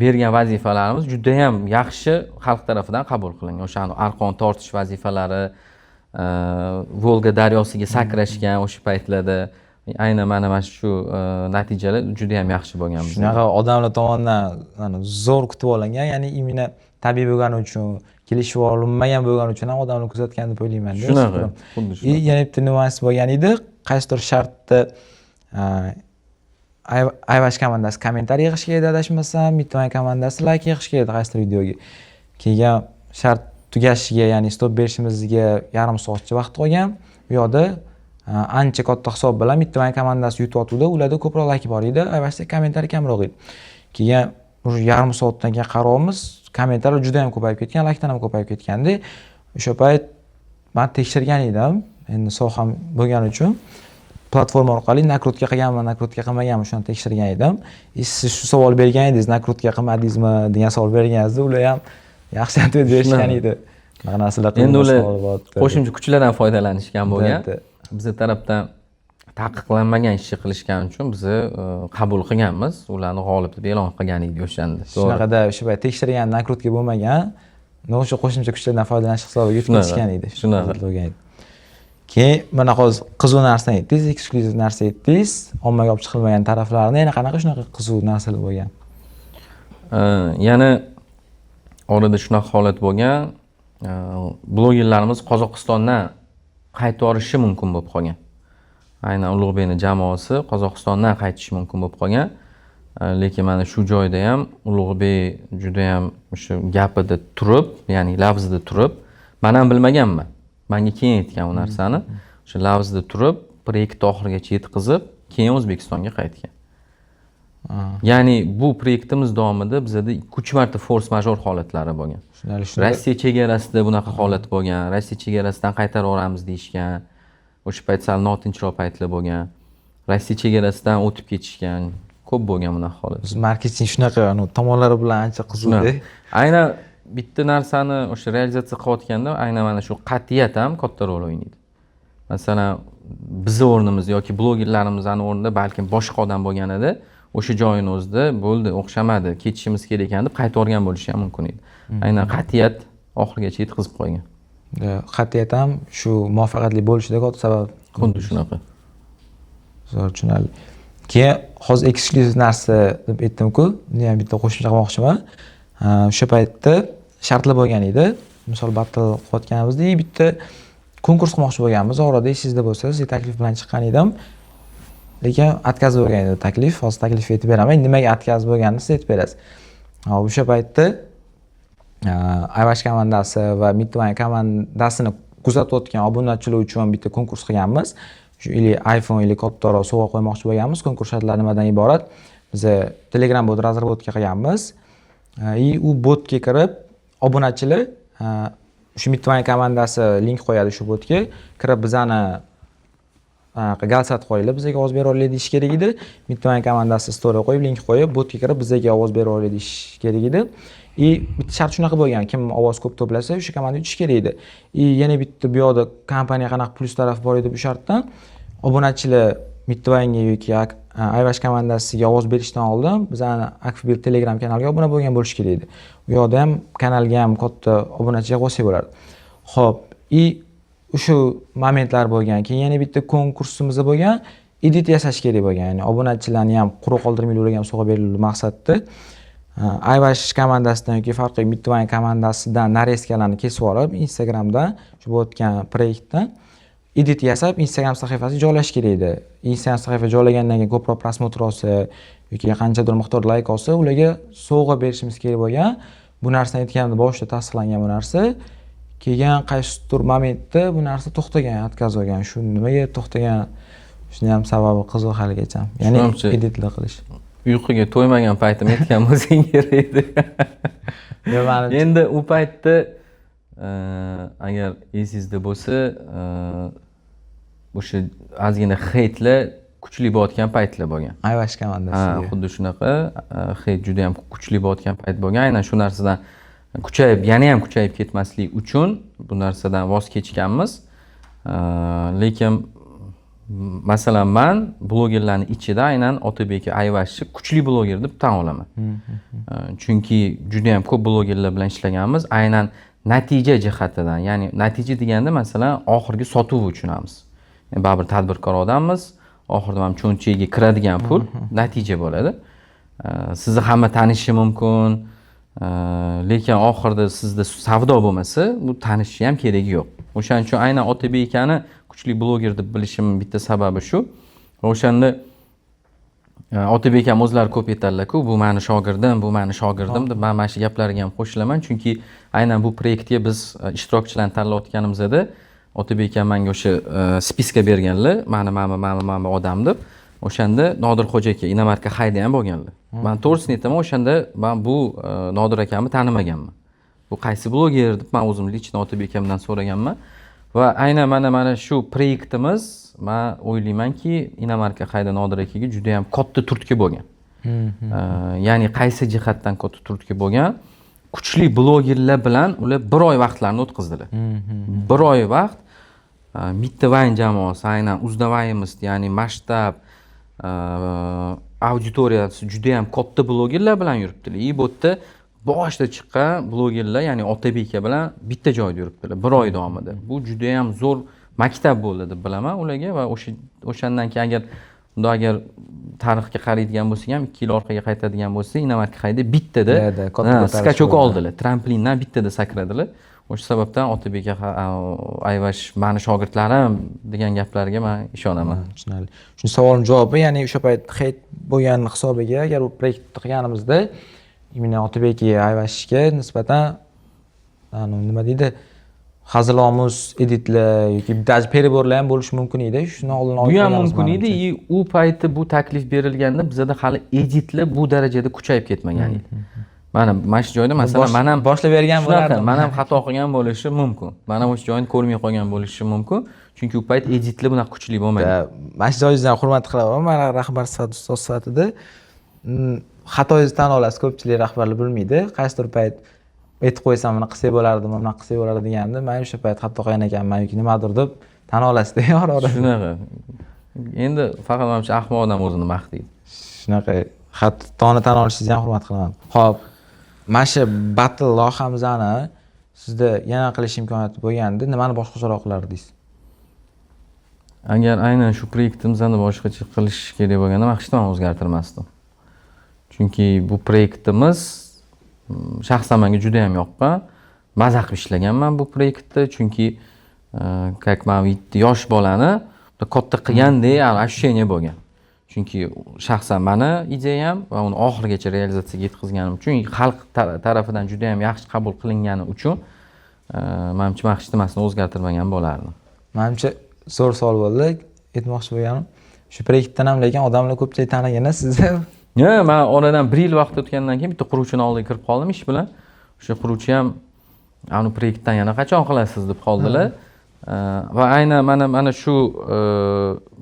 A: bergan vazifalarimiz judayam yaxshi xalq tarafidan qabul qilingan. O'shani arqon tortish vazifalari, Volga daryosiga sakrashgan o'sha paytlarda, aynan mana shu natijalar judayam yaxshi bo'lgan bizga.
B: Shunaqa odamlar tomonidan mana zo'r kutib olingan, ya'ni именно tabiiy bo'lgani uchun, kelishib olinmagan bo'lgani uchun ham odamlar kuzatgan deb o'ylayman.
A: Shunaqa, xuddi
B: И
A: shunaqa.
B: yana bitta nyuans bo'lgan edi, qaysidir shartda Ayvash komandasi kommentariy yig'ish kerak edi, adashmasam, Mittiman komandasi layk yig'ish kerak edi qaysidir videoga. Keyin shart tugashiga, ya'ni stop berishimizga yarim soatcha vaqt qolgan. U yoqda ancha katta hisob bilan Mittiman komandasi yutyotgandi, ularda ko'proq layk bor edi, Ayvashda kommentariy kamroq edi. Keyin уже yarim soatdan keyin qarayapmiz, kommentariy juda ham ko'payib ketgan, laykdan ham ko'payib ketganda. O'sha payt man tekshirgan edim, endi soham bo'lgani uchun platforma orqali накрутка qilganmi, накрутка qilmaganmi, shuni tekshirgan edim. И siz shu savol bergan edingiz, накрутка qilmadingizmi degan savol berganingizda, ular ham yaxshi ответ berishgan edi. Bunaqa narsalar
A: Endi ular
B: savol bo'lyapti.
A: qo'shimcha kuchlardan foydalanishgan bo'lgan.
B: Да.
A: Biza tarafdan taqiqlanmagan ishni qilishgani uchun biza qabul qilganmiz, ularni g'olib deb e'lon qilgan edik o'shanda, to'g'ri.
B: Shunaqada o'sha payt tekshirgan, накрутка bo'lmagan, но o'sha qo'shimcha kuchlardan foydalanish hisobiga yutib ketishgan edi.
A: Shunaqa.
B: Bo'lgan edi. Keyin mana hozir qiziq narsani aytdingiz, eksklyuziv narsa aytdingiz, ommaga olib chiqilmagan taraflarini. Yana qanaqa shunaqa qiziq narsalar bo'lgan?
A: Yana orada shunaqa holat bo'lgan, blogerlarimiz Qozog'istondan qaytarishi mumkin bo'lib qolgan. Aynan Ulug'bekni jamoasi Qozog'istondan qaytishi mumkin bo'lib qolgan. Lekin mana shu joyda ham Ulug'bek judayam o'sha gapida turib, ya'ni lafzida turib, man ham bilmaganman, manga keyin aytgan u narsani, o'sha lafzida turib, proyektni oxirigacha yetkazib, keyin O'zbekistonga qaytgan. Ya'ni bu proyektimiz davomida bizada 2-3 marta форс-мажор holatlari bo'lgan.
B: Tushunarli. Shunda
A: Rossiya chegarasida bunaqa holat bo'lgan, Rossiya chegarasidan qaytarib yuboramiz deyishgan. O'sha payt sal notinchroq paytlar bo'lgan, Rossiya chegarasidan o'tib ketishgan, ko'p bo'lgan bunaqa holat.
B: O'zi marketing shunaqa tomonlari bilan ancha qiziqda.
A: Aynan bitta narsani o'sha realizatsiya qilayotganda aynan mana shu qat'iyat ham katta rol o'ynaydi. Masalan, bizni o'rnimizda yoki blogerlarimizni o'rnida balkim boshqa odam bo'lganida, o'sha joyini o'zida "Bo'ldi, o'xshamadi, ketishimiz kerak ekan" deb qaytib yuborgan bo'lishi ham mumkin edi. Aynan qat'iyat oxirigacha yetkazib qo'ygan.
B: Qat'iyat ham shu muvaffaqiyatli bo'lishida katta sabab.
A: Xuddi shunaqa.
B: Zo'r, tushunarli. Keyin hozir eksklyuziv narsa deb aytdimku, uni ham bitta qo'shimcha qilmoqchiman. O'sha paytda shartlar bo'lgan edi. Misol, battle qilayotganimizda bitta konkurs qilmoqchi bo'lganmiz. Orada, esingizda bo'lsa, sizga taklif bilan chiqqan edim, lekin отказ bo'lgan edi taklif. Hozir taklif aytib beraman, nimaga отказ bo'lganini siz aytib berasiz. Hop, o'sha paytda Ayvash komandasi va Mittiman komandasini kuzatayotgan obunachilar uchun bitta konkurs qilganmiz. Shu или iPhone, или kattaroq sovg'a qo'ymoqchi bo'lganmiz. Konkurs shartlari nimadan iborat? Biza Telegram bot разработка qilganmiz и u botga kirib obunachilar, shu Mittiman komandasi link qo'yadi, shu botga kirib bizani голосовать qo'yinglar, bizga ovoz bera oladi deyish kerak edi. Mittiman komandasi story qo'yib, link qo'yib, botga kirib bizga ovoz bera oladi deyish kerak edi. И bitta shart shunaqa bo'lgan: kim ovoz ko'p to'plasa, o'sha komanda yutishi kerak edi. И yana bitta bu yoqda kompaniya qanaqa plyus tarafi bor edi bu shartdan: obunachilar Mittivanga yoki Ayvash komandasiga ovoz berishdan oldin bizani Akfbir Telegram kanaliga obuna bo'lgan bo'lishi kerak edi. U yoqda ham, kanalga ham katta obunachi yig'ib olsak bo'lardi. Ho'p, и o'sha momentlar bo'lgan. Keyin yana bitta konkursimiz bo'lgan, edit yasash kerak bo'lgan, ya'ni obunachilarni ham quruq qoldirmaylik, ularga ham sovg'a beraylik maqsadda Ayvash komandasidan yoki farqi Mittivan komandasidan нарезка larni kesib olib, Instagramda shu bo'layotgan proyektdan edit yasab, Instagram sahifasiga joylash kerak edi. Instagram sahifa joylagandan keyin ko'proq просмотр olsa yoki qanchadir miqdorda layk olsa, ularga sovg'a berishimiz kerak bo'lgan. Bu narsani aytganimda boshida tasdiqlangan bu narsa. Keyin qaysidir momentda bu narsa to'xtagan, отказ bo'lgan. Shu nimaga to'xtagan, shuni ham sababi qiziq haligacha, ya'ni
A: Tushunamchi.
B: editlar qilish.
A: Uyquga to'ymagan paytim aytgan bo'lsang kerak edi.
B: Yo'q, manimcha
A: Endi u paytda agar esingizda bo'lsa, o'sha ozgina heytlar kuchli bo'layotgan paytlar bo'lgan.
B: Ayvash komandasi.
A: Ha, xuddi shunaqa, heyt juda yam kuchli bo'layotgan payt bo'lgan. Aynan shu narsadan kuchayib, yana ham kuchayib ketmaslik uchun bu narsadan voz kechganmiz. Lekin masalan, man blogerlarni ichida aynan Otabek Ayvashni kuchli bloger deb tan olaman. Chunki juda yam ko'p blogerlar bilan ishlaganmiz, aynan natija jihatidan, ya'ni natija deganda, masalan, oxirgi sotuvni tushunamiz. Yani baribir tadbirkor odammiz, oxirida mana cho'ntagiga kiradigan pul natija bo'ladi. Sizni hamma tanishi mumkin, lekin oxirida sizda savdo bo'lmasa, bu tanishni ham keragi yo'q. O'shaning uchun aynan Otabek akani kuchli bloger deb bilishimning bitta sababi shu. Va o'shanda Otabek akam o'zlari ko'p aytadilar-ku, "Bu mani shogirdim, bu mani shogirdim" deb. Man mana shu gaplarga ham qo'shilaman, chunki aynan bu proyektga biz ishtirokchilarni tanlayotganimizda Otabek akam manga o'sha списка berganlar, mani mana mana mana odam deb. O'shanda Nodir Xo'ja aka, inomarka hayda ham bo'lganlar. Man to'g'risini aytaman, o'shanda man bu Nodir akamni tanimaganman. Bu qaysi bloger deb man o'zim лично Otabek akamdan so'raganman. Va aynan mana shu proyektimiz, man o'ylaymanki, inomarka hayda Nodir akaga juda yam katta turtki bo'lgan. Ya'ni qaysi jihatdan katta turtki bo'lgan? Kuchli blogerlar bilan ular bir oy vaqtlarini o'tkazdilar. Bir oy vaqt Mitta Vayn jamoasi, aynan узнаваемость, ya'ni masshtab, auditoriyasi juda yam katta blogerlar bilan yuribdilar. И bu yerda boshida chiqqan blogerlar, ya'ni Otabek aka bilan bitta joyda yuribdilar bir oy davomida. Bu juda yam zo'r maktab bo'ldi deb bilaman ularga. Va o'shandan keyin, agar unda agar tarixga qaraydigan bo'lsak ham, 2 yil orqaga qaytadigan bo'lsak, inomarka hayda bittada
B: Да, katta ko'tarilish
A: скачок
B: bo'ldi.
A: oldilar, tramplindan bittada sakradilar. O'sha sababdan Otabek Ayvash mani shogirdlarim degan gaplarga man ishonaman.
B: Tushunarli. Shu savolim javobi, ya'ni o'sha payt heyt bo'lgan hisobiga, agar u proyektni qilganimizda, именно Otabek Ayvashga nisbatan anavi, nima deydi, hazilomuz editlar yoki даже перебор lar ham bo'lishi mumkin edi. Shuni oldini olib
A: Bu ham
B: qo'yganmiz
A: mumkin edi.
B: manimcha.
A: И u payti bu taklif berilganda bizada hali editlar bu darajada kuchayib ketmagan edi. Mana shu joyda, masalan, man ham
B: boshlab bergan
A: shunaqa
B: bo'lardim.
A: Man ham xato qilgan bo'lishim mumkin, man ham o'sha joyini ko'rmay qolgan bo'lishim mumkin, chunki u payt editlar bunaqa kuchli bo'lmagan.
B: Mana shu joyingizdan hurmat qilaman. Man rahbar sifatida, ustoz sifatida xatoyingizni tan olasiz. Ko'pchilik rahbarlar bilmaydi. Qaysidir payt aytib qo'ysam, "Buni qilsak bo'lardi, bunaqa qilsak bo'lardi" deganda, man o'sha payt xato qilgan ekanman yoki nimadir deb tan olasizda ora ora.
A: Shunaqa endi, faqat manimcha ahmoq odam o'zini maqtaydi.
B: Shunaqa, xatoni tan olishingizni ham hurmat qilaman. Ho'p, mana shu battle loyihamizni sizda yana qilish imkoniyati bo'lganda, nimani boshqacharoq qilardingiz?
A: Agar aynan shu proyektimizni boshqacha qilish kerak bo'lganda, man hech nimani o'zgartirmasdim, chunki bu proyektimiz shaxsan menga juda yam yoqqan, maza qilib ishlaganman bu proyektda, chunki как man bitta yosh bolani katta qilgandek ощущение bo'lgan, chunki shaxsan mani ideyam va uni oxirigacha realizatsiyaga yetkazganim uchun, xalq tarafidan juda yam yaxshi qabul qilingani uchun, manimcha, man hech nimasini o'zgartirmagan bo'lardim.
B: Manimcha, zo'r savol bo'ldi. Aytmoqchi bo'lganim, shu proyektdan ham lekin odamlar ko'pchilik tanigan sizni.
A: Yo'q, man oradan bir yil vaqt o'tgandan keyin bitta quruvchini oldiga kirib qoldim ish bilan. O'sha quruvchi ham "Anu proyektdan yana qachon qilasiz?" deb qoldilar. Va aynan mana shu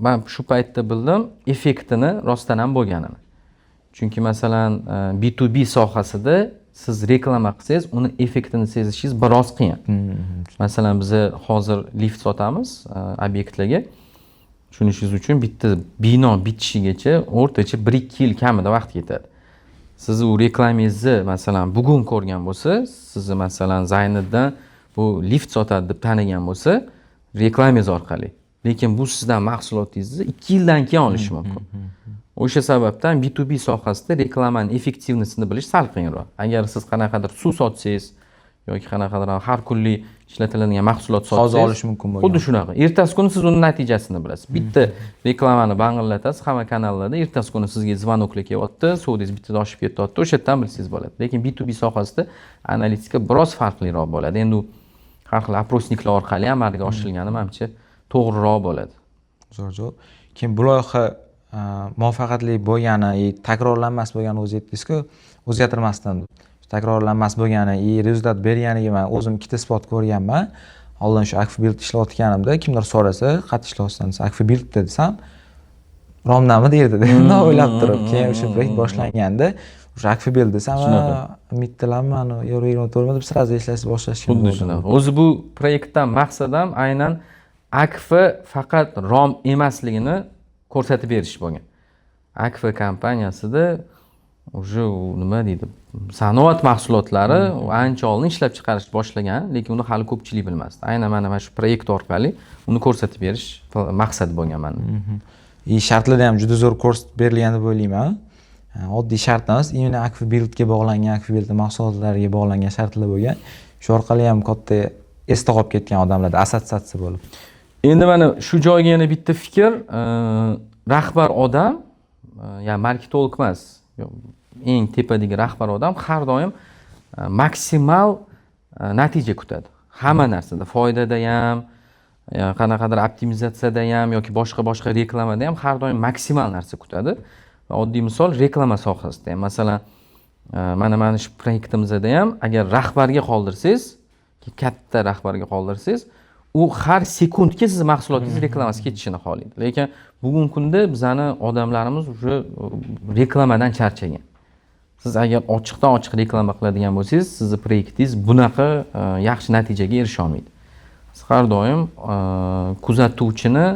A: man shu paytda bildim effektini rostdan ham bo'lganini. Chunki, masalan, B2B sohasida siz reklama qilsangiz, uni effektini sezishingiz biroz qiyin. Masalan, biza hozir lift sotamiz obyektlarga. Tushunishingiz uchun, bitta bino bitishigacha o'rtacha 1-2 yil kamida vaqt ketadi. Siz u reklamangizni, masalan, bugun ko'rgan bo'lsa, sizni, masalan, Zayniddin bu lift sotadi deb tanigan bo'lsa reklamangiz orqali, lekin bu sizdan mahsulotingizni 2 yildan keyin olishi mumkin. O'sha sababdan B2B sohasida reklamani эффективность ini bilish sal qiyinroq. Agar siz qanaqadir suv sotsangiz yoki qanaqadir har kunlik ishlatiladigan mahsulot
B: Hozir
A: sotsangiz,
B: olish mumkin bo'lgan.
A: Xuddi shunaqa, ertasi kuni siz uni natijasini bilasiz. Bitta reklamani bang'illatasiz hamma kanallarda, ertasi kuni sizga звонок lar kelyapti, savdongiz bittada oshib ketyapti, o'sha yerdan bilsangiz bo'ladi. Lekin B2B sohasida analitika biroz farqliroq bo'ladi. Endi u har xil опросник lar orqali amalga oshirilgani, manimcha, to'g'riroq bo'ladi.
B: Zo'r javob. Keyin bu loyiha Muvaffaqiyatli bo'lgani и takrorlanmas bo'lgani, o'zi aytdingizku, o'zgartirmasdan takrorlanmas bo'lgani и результат berganiga man o'zim ikkita isbot ko'rganman. Oldin shu Akfa Build ishlayotganimda kimdir so'rasa, "Qayerda ishlayapsan?" desa, "Akfa Buildda" desam, "Romdami?" derdi bundoq o'ylab turib. Keyin o'sha proyekt boshlanganda o'sha Akfa Build desam,
A: Shunaqa.
B: "Mittilarmi, Yevro 24mi?" deb сразу eslashni boshlashgan.
A: Xuddi shunaqa. O'zi bu proyektdan maqsad ham aynan Akfa faqat rom emasligini ko'rsatib berish bo'lgan. Akfa kompaniyasida уже u, nima deydi, sanoat mahsulotlari ancha oldin ishlab chiqarish boshlagan, lekin uni hali ko'pchilik bilmasdi. Aynan mana shu proyekt orqali uni ko'rsatib berish maqsad bo'lgan manda.
B: И shartlarda ham juda zo'r ko'rsatib berilgan deb o'ylayman. Oddiy shart emas, именно Akfa Buildga bog'langan, Akfa Build mahsulotlariga bog'langan shartlar bo'lgan. Shu orqali ham katta esda qolib ketgan odamlarda assotsiatsiya bo'lib.
A: Endi mana shu joyga yana bitta fikr. Rahbar odam, ya'ni marketolog emas, yo'q, eng tepadagi rahbar odam har doim maksimal natija kutadi hamma narsada, foydada ham, qanaqadir optimizatsiyada ham yoki boshqa boshqa reklamada ham har doim maksimal narsa kutadi. Va oddiy misol, reklama sohasida ham, masalan, mana shu proyektimizda ham agar rahbarga qoldirsangiz, katta rahbarga qoldirsangiz, u har sekundga sizni mahsulotingiz reklamasi ketishini xohlaydi. Lekin bugungi kunda bizani odamlarimiz уже reklamadan charchagan. Siz agar ochiqdan ochiq reklama qiladigan bo'lsangiz, sizni proyektingiz bunaqa yaxshi natijaga erisha olmaydi. Siz har doim kuzatuvchini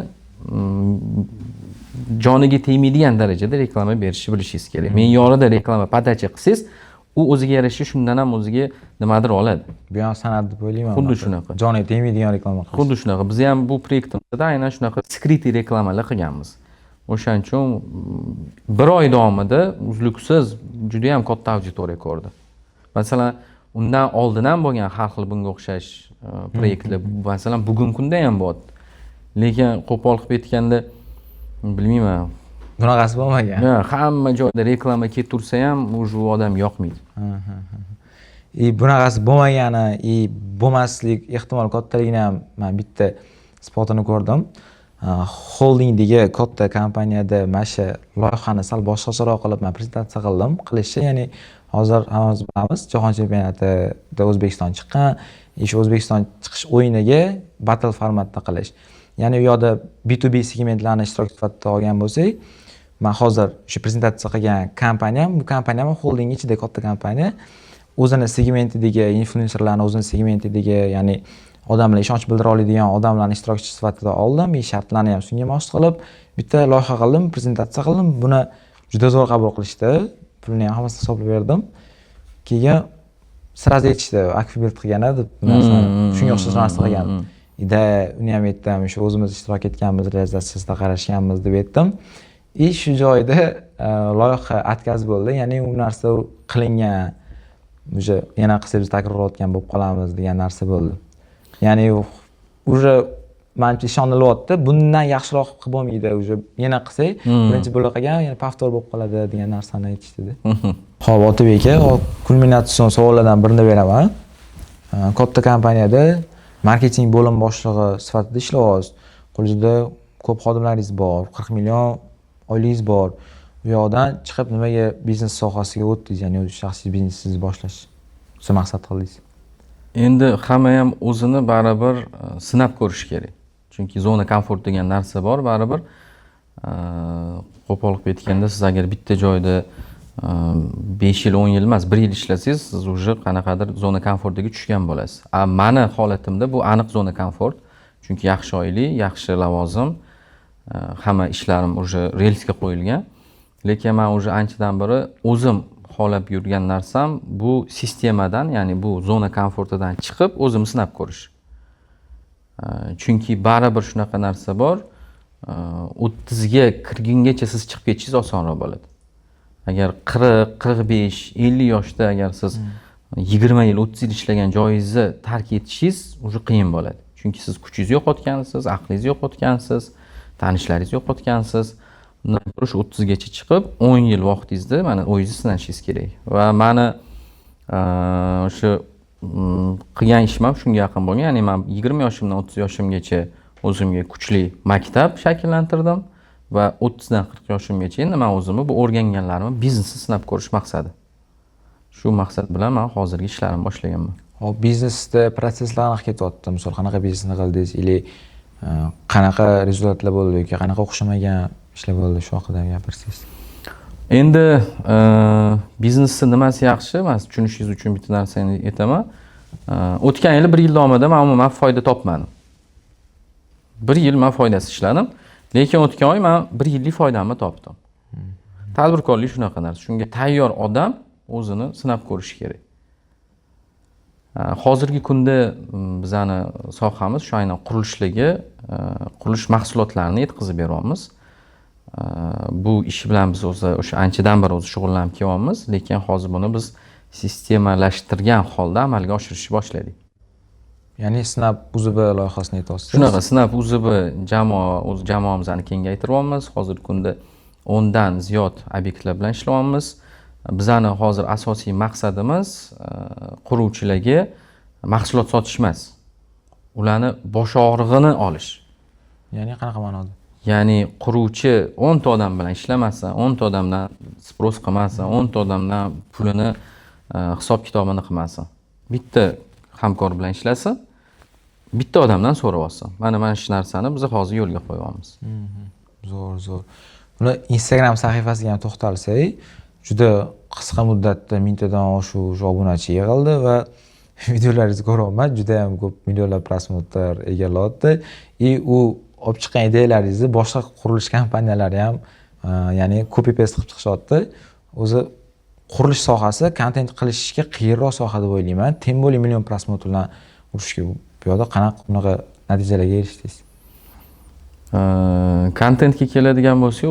A: joniga tegmaydigan darajada reklama berishni bilishingiz kerak. Me'yorida reklama подача qilsangiz, u o'ziga yarasha shundan ham o'ziga nimadir oladi.
B: Bu ham san'at deb o'ylayman.
A: Xuddi
B: unaqa.
A: shunaqa.
B: Joniga tegmaydigan reklama qilish.
A: Xuddi shunaqa. Biz ham bu proyektimizda aynan shunaqa скрытый reklamalar qilganmiz. O'shaning uchun bir oy davomida uzluksiz juda yam katta auditoriya ko'rdi. Masalan, undan oldin ham bo'lgan har xil bunga o'xshash proyektlar, masalan, bugungi kunda ham bo'lyapti, lekin qo'pol qilib aytganda, bilmayman,
B: Bunaqasi bo'lmagan.
A: Ha, hamma joyda reklama ketaversa ham, уже u odam yoqmaydi.
B: И bunaqasi bo'lmagani и bo'lmaslik ehtimoli kattaligini ham man bitta isbotini ko'rdim. Holdingdagi katta kompaniyada mana shu loyihani sal boshqacharoq qilib man prezentatsiya qildim qilishni. Ya'ni hozir hammamiz bilamiz, jahon chempionatida O'zbekiston chiqqan и shu O'zbekiston chiqish o'yiniga battle formatda qilish. Ya'ni u yoqda B2B segmentlarni ishtirok sifatida olgan bo'lsak, man hozir shu prezentatsiya qilgan kompaniyam, bu kompaniyam holding ichida katta kompaniya, o'zini segmentidagi inflyuenserlarni, o'zini segmentidagi, ya'ni odamlar ishonch bildira oladigan odamlarni ishtirokchi sifatida oldim и shartlarni ham shunga mos qilib bitta loyiha qildim, prezentatsiya qildim. Buni juda zo'r qabul qilishdi, pulini ham hammasini hisoblab berdim. Keyin сразу aytishdi, Akfa Build qilgan deb bu narsani, shunga o'xshash narsa qilgan да. Uni ham aytdim, o'sha o'zimiz ishtirok etganmiz, realizatsiyasida qarashganmiz deb aytdim. И shu joyda loyiha отказ bo'ldi, ya'ni u narsa qilingan, уже yana qilsak biz takrorlayotgan bo'lib qolamiz degan narsa bo'ldi. Ya'ni уже manimcha ishonilyapti, bundan yaxshiroq qilib bo'lmaydi, уже yana qilsak, birinchi bo'lib qilgan, yana повтор bo'lib qoladi degan narsani aytishdida. Ho'p, Otabek aka, kulminatsion savollardan birini beraman. Katta kompaniyada marketing bo'lim boshlig'i sifatida ishlayapsiz, qo'lingizda ko'p xodimlaringiz bor, 40 million oyligingiz bor. U yoqdan chiqib nimaga biznes sohasiga o'tdingiz, ya'ni o'z shaxsiy biznesingizni boshlash maqsad qildingiz?
A: Endi hamma ham o'zini baribir sinab ko'rishi kerak, chunki зона комфорт degan narsa bor baribir. Qo'pol qilib aytganda, siz agar bitta joyda 5 yil, 10 yil emas, bir yil ishlasangiz, siz уже qanaqadir зона комфорт iga tushgan bo'lasiz. A mani holatimda bu aniq зона комфорт, chunki yaxshi oylik, yaxshi lavozim, hamma ishlarim уже relsga qo'yilgan. Lekin man уже anchadan beri o'zim xohlab yurgan narsam bu sistemadan, ya'ni bu зона комфорт idan chiqib o'zimni sinab ko'rish. Chunki baribir shunaqa narsa bor, 30ga kirgungacha siz chiqib ketishingiz osonroq bo'ladi. Agar 40, 45, 50 yoshda agar siz 20 yil, 30 yil ishlagan joyingizni tark etishingiz уже qiyin bo'ladi, chunki siz kuchingizni yo'qotgansiz, aqlingizni yo'qotgansiz, tanishlaringizni yo'qotgansiz. Undan ko'ra shu 30gacha chiqib, 10 yil vaqtingizda mana o'zingizni sinashingiz kerak. Va mani o'sha qilgan ishim ham shunga yaqin bo'lgan. Ya'ni man 20 yoshimdan 30 yoshimgacha o'zimga kuchli maktab shakllantirdim. Va 30dan 40 yoshimgacha endi man o'zimni bu o'rganganlarimni biznesni sinab ko'rish maqsadi. Shu maqsad bilan man hozirgi ishlarimni boshlaganman.
B: Hop, biznesda protsesslar qanaqa ketyapti? Misol, qanaqa biznesni qildingiz или qanaqa результат lar bo'ldi yoki qanaqa o'xshamagan ishlar bo'ldi, shu haqida gapirsangiz.
A: Endi biznesni nimasi yaxshi, man siz tushunishingiz uchun bitta narsani aytaman. O'tgan yili bir yil davomida man umuman foyda topmadim. Bir yil man foydasiz ishladim, lekin o'tgan oy man bir yillik foydamni topdim. Tadbirkorlik shunaqa narsa, shunga tayyor odam o'zini sinab ko'rishi kerak. Hozirgi kunda bizani sohamiz shu aynan qurilishligi, qurilish mahsulotlarini yetkazib beryapmiz. Bu ish bilan biz o'zi o'sha anchadan beri o'zi shug'ullanib kelyapmiz, lekin hozir buni biz sistemalashtirgan holda amalga oshirishni boshladik.
B: Ya'ni Snap UZB loyihasini aytyapsiz.
A: Shunaqa, Snap UZB jamoa, o'z jamoamizni kengaytiryapmiz. Hozirgi kunda 10dan ziyod obyektlar bilan ishlayapmiz. Bizani hozir asosiy maqsadimiz quruvchilarga mahsulot sotish emas, ularni bosh og'rig'ini olish.
B: Ya'ni qanaqa ma'noda?
A: Ya'ni quruvchi 10ta odam bilan ishlamasin, 10ta odamdan спрос qilmasin, 10ta odamdan pulini hisob kitobini qilmasin, bitta hamkor bilan ishlasin, bitta odamdan so'rab olsin. Mana shu narsani biz hozir yo'lga qo'yyapmiz.
B: Zo'r, zo'r. Buni Instagram sahifasiga ham to'xtalsak, juda qisqa muddatda 1000tadan oshiq obunachi yig'ildi va videolaringizni ko'ryapman, juda ham ko'p millionlab просмотр egallayapti и u olib chiqqan ideyalaringizni boshqa qurilish kompaniyalari ham ya'ni copy paste qilib chiqishyapti. O'zi qurilish sohasi kontent qilishga qiyinroq soha deb o'ylayman, тем более million просмотр bilan urishga. Bu yoqda qanaqa bunaqa natijalarga erishdingiz?
A: Kontentga keladigan bo'lsak,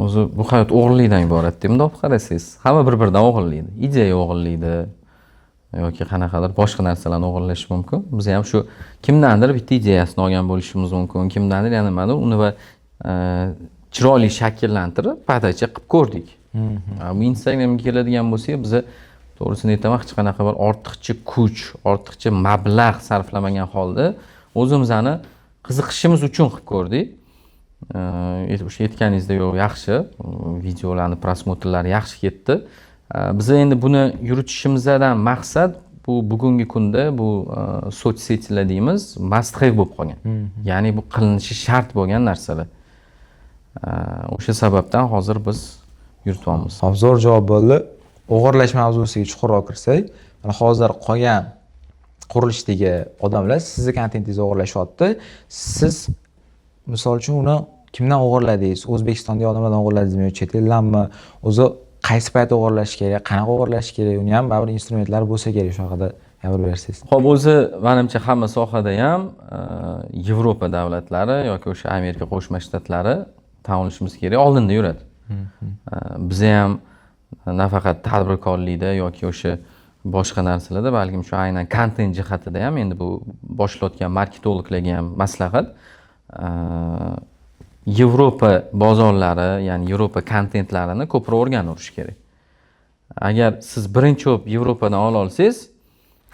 A: o'zi bu hayot o'g'irlikdan iborat, bundoq olib qarasangiz. Hamma bir biridan o'g'irlaydi, ideya o'g'irlaydi yoki qanaqadir boshqa narsalarni o'g'irlashi mumkin. Biz ham shu kimdandir bitta ideyasini olgan bo'lishimiz mumkin, kimdandir yana nimadir, uni va chiroyli shakllantirib, подача qilib ko'rdik. Bu Instagramga keladigan bo'lsak, biza, to'g'risini aytaman, hech qanaqa bir ortiqcha kuch, ortiqcha mablag' sarflamagan holda o'zimizni qiziqishimiz uchun qilib ko'rdik. O'sha aytganingizdek, yo'q, yaxshi videolarni просмотр lari yaxshi ketdi. Biz endi buni yuritishimizdan maqsad bu bugungi kunda bu соцсети lar deymiz, must have bo'lib qolgan, ya'ni bu qilinishi shart bo'lgan narsalar. O'sha sababdan hozir biz yurityapmiz.
B: Hop, zo'r javob bo'ldi. O'g'irlash mavzusiga chuqurroq kirsak, mana hozir qolgan qurilishdagi odamlar sizni kontentingizni o'g'irlashyapti. Siz misol uchun uni kimdan o'g'irladingiz? O'zbekistondagi odamlardan o'g'irladingizmi yo chet eldanmi? O'zi qaysi payt o'g'irlash kerak, qanaqa o'g'irlash kerak, uni ham baribir instrumentlari bo'lsa kerak, shu haqida gapirib bersangiz.
A: Ho'p, o'zi manimcha hamma sohada ham Yevropa davlatlari yoki o'sha Amerika Qo'shma Shtatlari, tan olishimiz kerak, oldinda yuradi. Biza ham nafaqat tadbirkorlikda yoki o'sha boshqa narsalarda, balkim shu aynan kontent jihatida ham, endi bu boshlayotgan marketologlarga ham maslahat, Yevropa bozorlari, ya'ni Yevropa kontentlarini ko'proq o'rganaverish kerak. Agar siz birinchi bo'lib Yevropadan ola olsangiz,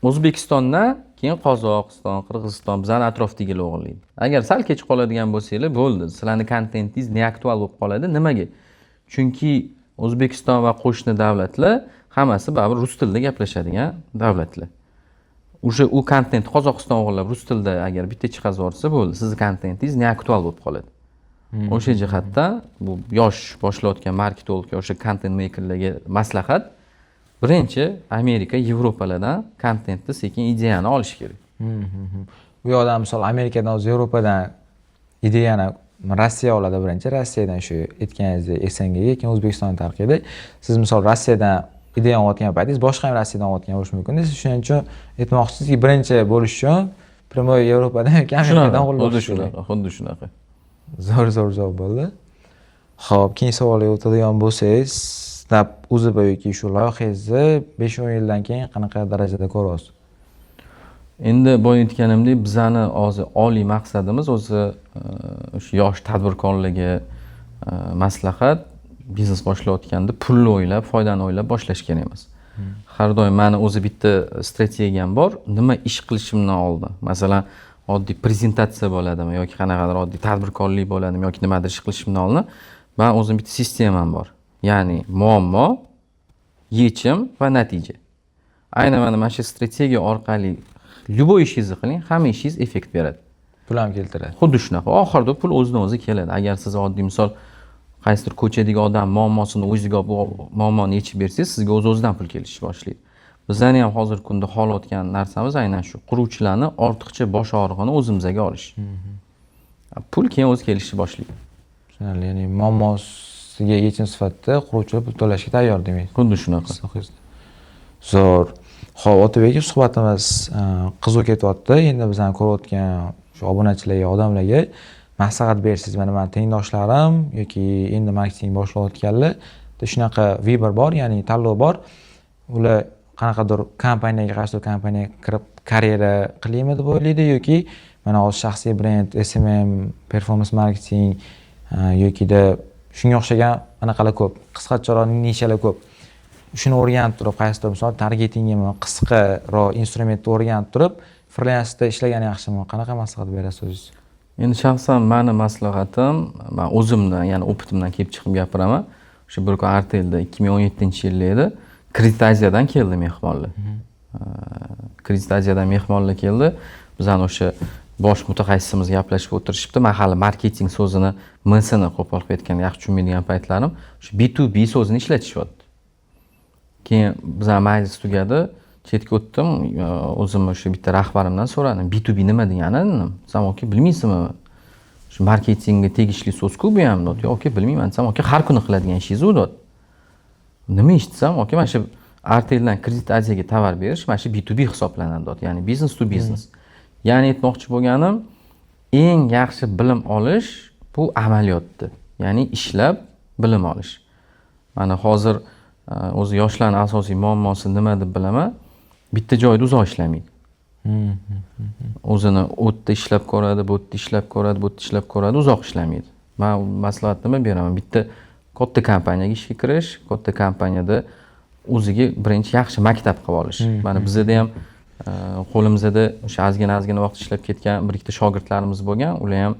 A: O'zbekistondan keyin Qozog'iston, Qirg'iziston, bizani atrofdagilar o'g'irlaydi. Agar sal kech qoladigan bo'lsanglar, bo'ldi, sizlarni kontentingiz неактуал bo'lib qoladi. Nimaga? Chunki O'zbekiston va qo'shni davlatlar hammasi baribir rus tilida gaplashadigan davlatlar. Уже u kontent Qozog'iston o'g'irlab, rus tilida agar bitta chiqazib yuborsa, bo'ldi, sizni kontentingiz неактуал bo'lib qoladi. O'sha jihatdan bu yosh boshlayotgan marketolog, o'sha content makerlarga maslahat: birinchi Amerika, Yevropalardan kontentni, sekin ideyani olish kerak.
B: Bu yoqdan, misol, Amerikadan, o'zi Yevropadan ideyani Rossiya oladi birinchi, Rossiyadan shu aytganingizdek СНГ ga, keyin O'zbekistonga tarqaydi. Siz, misol, Rossiyadan ideyani olayotgan paytingiz boshqa ham Rossiyadan olayotgan bo'lishi mumkin. Siz shuning uchun aytmoqchisizki, birinchi bo'lish uchun прямой Yevropadan yoki Amerikadan
A: Shunaqa,
B: o'g'irlash
A: xuddi
B: kerak.
A: shunaqa, xuddi shunaqa.
B: Zo'r, zo'r javob bo'ldi. Ho'p, keyingi savolga o'tadigan bo'lsangiz, Snap UZB yoki shu loyihangizni 5-10 yildan keyin qanaqa darajada ko'ryapsiz?
A: Endi boya aytganimdek, bizani hozir oliy maqsadimiz o'zi o'sha yosh tadbirkorlarga maslahat: biznes boshlayotganda pulni o'ylab, foydani o'ylab boshlash kerak emas. Har doim mani o'zi bitta strategiyam bor, nima ish qilishimdan oldin, masalan, Oddiy prezentatsiya bo'ladimi yoki qanaqadir oddiy tadbirkorlik bo'ladimi yoki nimadir ish qilishimdan oldin man o'zim bitta sistemam bor. Ya'ni muammo, yechim va natija. Aynan mana shu strategiya orqali любой ishingizni qiling, hamma ishingiz effekt beradi.
B: Pul ham keltiradi.
A: Xuddi shunaqa. Oxirida pul o'zidan o'zi keladi. Agar siz oddiy misol qaysidir ko'chadagi odam muammosini o'ziga bu muammoni yechib bersangiz, sizga o'z o'zidan pul kelishni boshlaydi. Bizlarni ham hozirgi kunda xohlayotgan narsamiz aynan shu: quruvchilarni ortiqcha bosh og'rig'ini o'zimizga olish. Pul keyin o'zi kelishni boshlaydi.
B: Tushunarli. Ya'ni muammosiga yechim sifatida quruvchilar pul to'lashga tayyor demak.
A: Xuddi shunaqa.
B: Zo'r. Ho'p, Otabek aka, suhbatimiz qiziq ketyapti. Endi bizani ko'rayotgan shu obunachilarga, odamlarga maslahat bersangiz, mana mani tengdoshlarim yoki endi marketing boshlayotganlar shunaqa выбор bor, ya'ni tanlov bor. Ular qanaqadir kompaniyaga, qaysidir kompaniyaga kirib karyera qilaymi deb o'ylaydi yoki mana hozir shaxsiy brend, SMM, performance marketing yokida shunga o'xshagan anaqalar ko'p, qisqacharoq nishalar ko'p. Shuni o'rganib turib, qaysidir misol targetingmi, qisqaroq instrumentni o'rganib turib, frilansda ishlagan yaxshimi? Qanaqa maslahat berasiz o'zingiz?
A: Endi shaxsan mani maslahatim, man o'zimdan, ya'ni опыт imdan kelib chiqib gapiraman. O'sha bir kun Artelda 2017-yilda edi, Kredit Aziyadan keldi mehmonlar. Kredit Aziyadan mehmonlar keldi. Bizani o'sha bosh mutaxassisimiz gaplashib o'tirishibdi. Man hali marketing so'zini, m sini qo'pol qilib aytganda, yaxshi tushunmaydigan paytlarim, shu B2B so'zini ishlatishyapti. Keyin bizani majlis tugadi, chetga o'tdim, o'zimni o'sha bitta rahbarimdan so'radim, B2B nima degani dedim. Desam, "Aka, bilmaysizmi, shu marketingga tegishli so'zku bu ham", dedi. "Yo'q, aka, bilmayman", desam, "Aka, har kuni qiladigan ishingiz u", dedi. Nima ish desam, "Aka, mana shu Arteldan Kredit Aziyaga tovar berish mana shu B2B hisoblanadi", dedi, ya'ni business to business. Ya'ni aytmoqchi bo'lganim, eng yaxshi bilim olish bu amaliyotda, ya'ni ishlab bilim olish. Mana hozir o'zi yoshlarni asosiy muammosi nima deb bilaman: bitta joyda uzoq ishlamaydi. O'zini u yerda ishlab ko'radi, bu yerda ishlab ko'radi, bu yerda ishlab ko'radi, uzoq ishlamaydi. Man maslahat nima beraman? Bitta katta kompaniyaga ishga kirish, katta kompaniyada o'ziga birinchi yaxshi maktab qilib olish. Mana bizada ham qo'limizda o'sha ozgina ozgina vaqt ishlab ketgan bir ikkita shogirdlarimiz bo'lgan. Ular ham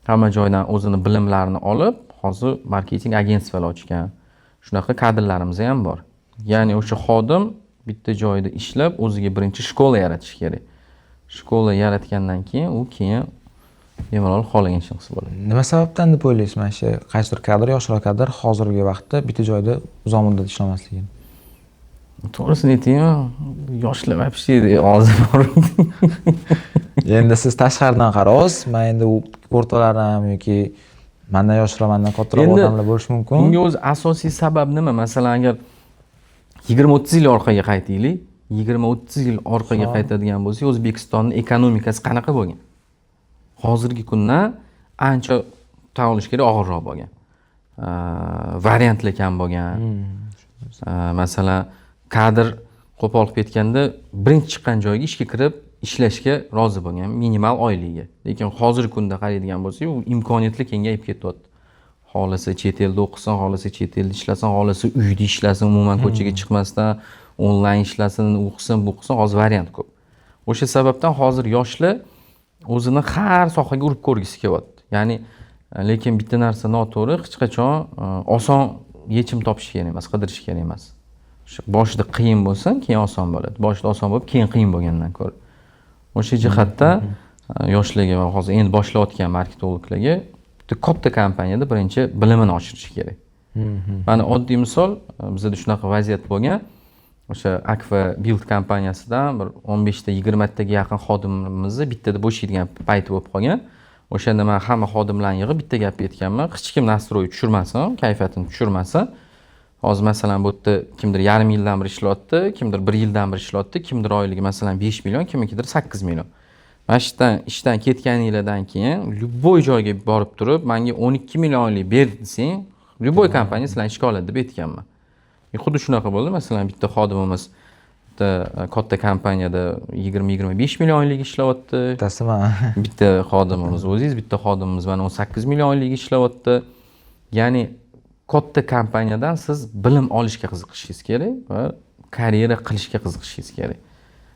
A: hamma joydan o'zini bilimlarini olib, hozir marketing agentstvolar ochgan. Shunaqa kadrlarimiz ham bor. Ya'ni o'sha xodim bitta joyda ishlab, o'ziga birinchi школа yaratish kerak. Школа yaratgandan keyin u keyin bemalol xohlagan ishini qilsa bo'ladi.
B: Nima sababdan deb o'ylaysiz, mana shu qaysidir kadr, yoshroq kadr hozirgi vaqtda bitta joyda uzoq muddat ishlamasligini?
A: To'g'risini aytaymi, yoshlar вообще hozir
B: Endi siz tashqaridan qaraysiz, man endi u o'rtoqlarim yoki mandan yoshroq, mandan kattaroq
A: Endi
B: odamlar bo'lishi mumkin.
A: Bunga o'zi asosiy sabab nima? Masalan, agar 20-30 yil orqaga qaytaylik, 20-30 yil orqaga qaytadigan bo'lsak, O'zbekistonni ekonomikasi qanaqa bo'lgan? Hozirgi kundan ancha, tan olish kerak, og'irroq bo'lgan. Variantlar kam bo'lgan. Masalan, kadr qo'pol qilib aytganda, birinchi chiqqan joyga ishga kirib ishlashga rozi bo'lgan minimal oyligiga. Lekin hozirgi kunda qaraydigan bo'lsak, u imkoniyatlar kengayib ketyapti. Xohlasa chet elda o'qisin, xohlasa chet elda ishlasin, xohlasa uyda ishlasin, umuman ko'chaga chiqmasdan onlayn ishlasin, u qilsin, bu qilsin, hozir variant ko'p. O'sha sababdan hozir yoshlar o'zini har sohaga urib ko'rgisi kelyapti. Ya'ni lekin bitta narsa noto'g'ri: hech qachon oson yechim topish kerak emas, qidirish kerak emas. O'sha boshida qiyin bo'lsin, keyin oson bo'ladi. Boshida oson bo'lib, keyin qiyin bo'lgandan ko'ra. O'sha jihatda yoshlarga va hozir endi boshlayotgan marketologlarga bitta katta kompaniyada birinchi bilimini oshirish kerak. Mana oddiy misol, bizada shunaqa vaziyat bo'lgan. O'sha Akfa Build kompaniyasidan bir 15 ta, 20 taga yaqin xodimimizni bittada bo'shaydigan payti bo'lib qolgan. O'shanda man hamma xodimlarni yig'ib bitta gap aytganman: hech kim настрой tushirmasin, kayfiyatini tushirmasin. Hozir masalan bu yerda kimdir yarim yildan beri ishlayapti, kimdir bir yildan beri ishlayapti, kimdir oyligi masalan 5 million, kimnikidir 8 million. Mana shu yerdan ishdan ketganinglardan keyin любой joyga borib turib, manga 12 million oylik ber desang, любой kompaniya sizlarni ishga oladi, deb aytganman. Xuddi shunaqa bo'ldi. Masalan, bitta xodimimiz bitta katta kompaniyada 20-25 million oylik ishlayapti.
B: Bittasi man.
A: Bitta xodimimiz o'zingiz, bitta xodimimiz mana 18 million oylik ishlayapti. Ya'ni katta kompaniyadan siz bilim olishga qiziqishingiz kerak va karyera qilishga qiziqishingiz kerak.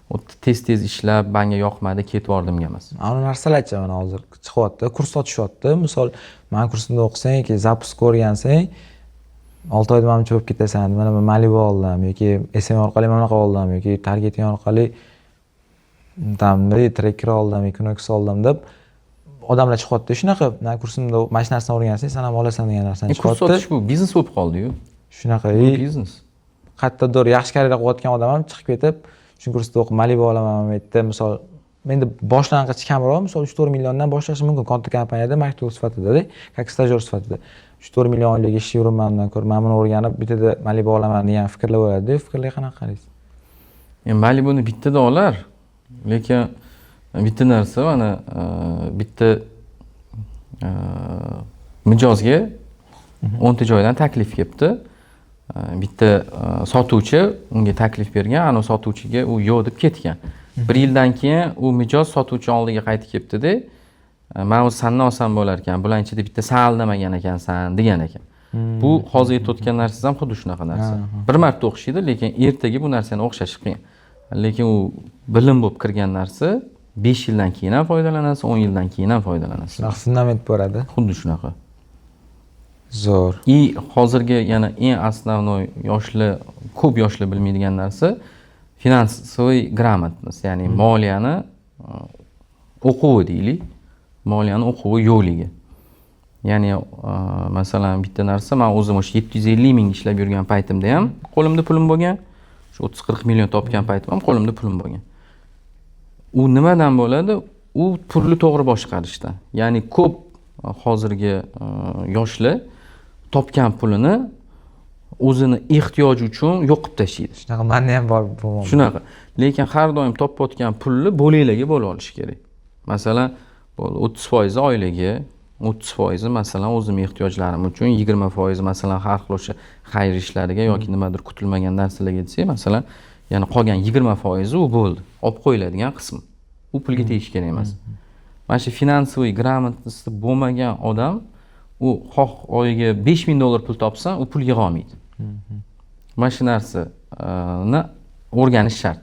A: U tez tez ishlab, manga yoqmadi, ketib yubordimga emas.
B: Ana narsalarchi, mana hozir chiqyapti, kurs sotishyapti. Misol, mani kursimda o'qisang yoki запуск ko'rgansang, 6 oyda manimcha bo'lib ketasan. Mana man Malibu oldim yoki SMM orqali mana bunaqa oldim yoki targeting orqali там nima deydi, Tracker oldim, Equinox oldim deb odamlar chiqyapti. Shunaqa mani kursimda mana shu narsani o'rgansang, san ham olasan degan narsani
A: Kurs
B: chiqyapti.
A: sotish bu biznes bo'lib qoldiyu.
B: Shunaqa.
A: Bu
B: И
A: biznes.
B: Qayerdadir yaxshi karyera qilayotgan odam ham chiqib ketib, shu kursda o'qib Malibu olaman bu yerda. Misol, endi boshlang'ich kamroq, misol, 3-4 milliondan boshlashi mumkin katta kompaniyada marketolog sifatida, как stajyor sifatida. 3-4 million oylik ishga yuribmandan ko'ra mana buni o'rganib, bittada Malibu olaman degan fikrlar bo'ladi. Fikrlarga qanaqa qaraysiz?
A: Endi Malibuni bittada olar, lekin bitta narsa, mana bitta mijozga 10 ta joydan taklif kelibdi. Bitta sotuvchi unga taklif bergan, anavi sotuvchiga u yo'q deb ketgan. Bir yildan keyin u mijoz sotuvchi oldiga qaytib kelibdida, man o'zi sandan olsam bo'lar ekan, bularni ichida bitta san aldamagan ekansan, degan ekan. Bu hozir aytayotgan narsangiz ham xuddi shunaqa narsa. Bir marta o'xshaydi, lekin ertaga bu narsani o'xshashi qiyin. Lekin u bilim bo'lib kirgan narsa 5 yildan keyin ham foydalanasiz, 10 yildan keyin ham foydalanasiz.
B: Shunaqa fundament bo'ladi.
A: Xuddi shunaqa.
B: Zo'r.
A: И hozirgi yana eng основной, yoshlar, ko'p yoshlar bilmaydigan narsa финансовый грамотность, ya'ni moliyani o'quvi deylik, moliyani o'quvi yo'qligi. Ya'ni masalan, bitta narsa, man o'zim o'sha 750 ming ishlab yurgan paytimda ham qo'limda pulim bo'lgan, shu 30-40 million topgan paytim ham qo'limda pulim bo'lgan. U nimadan bo'ladi? U pulni to'g'ri boshqarishdan. Ya'ni ko'p hozirgi yoshlar topgan pulini o'zini ehtiyoji uchun yo'q qilib tashlaydi.
B: Shunaqa, manda ham bor bu muammo.
A: Shunaqa. Lekin har doim topayotgan pulni bo'laklarga bo'lib olish kerak. Masalan, bo'ldi, 30% oilaga, 30% masalan, o'zim ehtiyojlarim uchun, 20% masalan, har xil o'sha xayr ishlariga yoki nimadir kutilmagan narsalarga desak, masalan, yana qolgan 20% u bo'ldi, olib qo'yiladigan qismi. U pulga tegish kerak emas. Mana shu финансовый грамотность bo'lmagan odam u xoh oyiga 5000 dollar pul topsa, u pul yig'a olmaydi. Mana shu narsani o'rganish shart.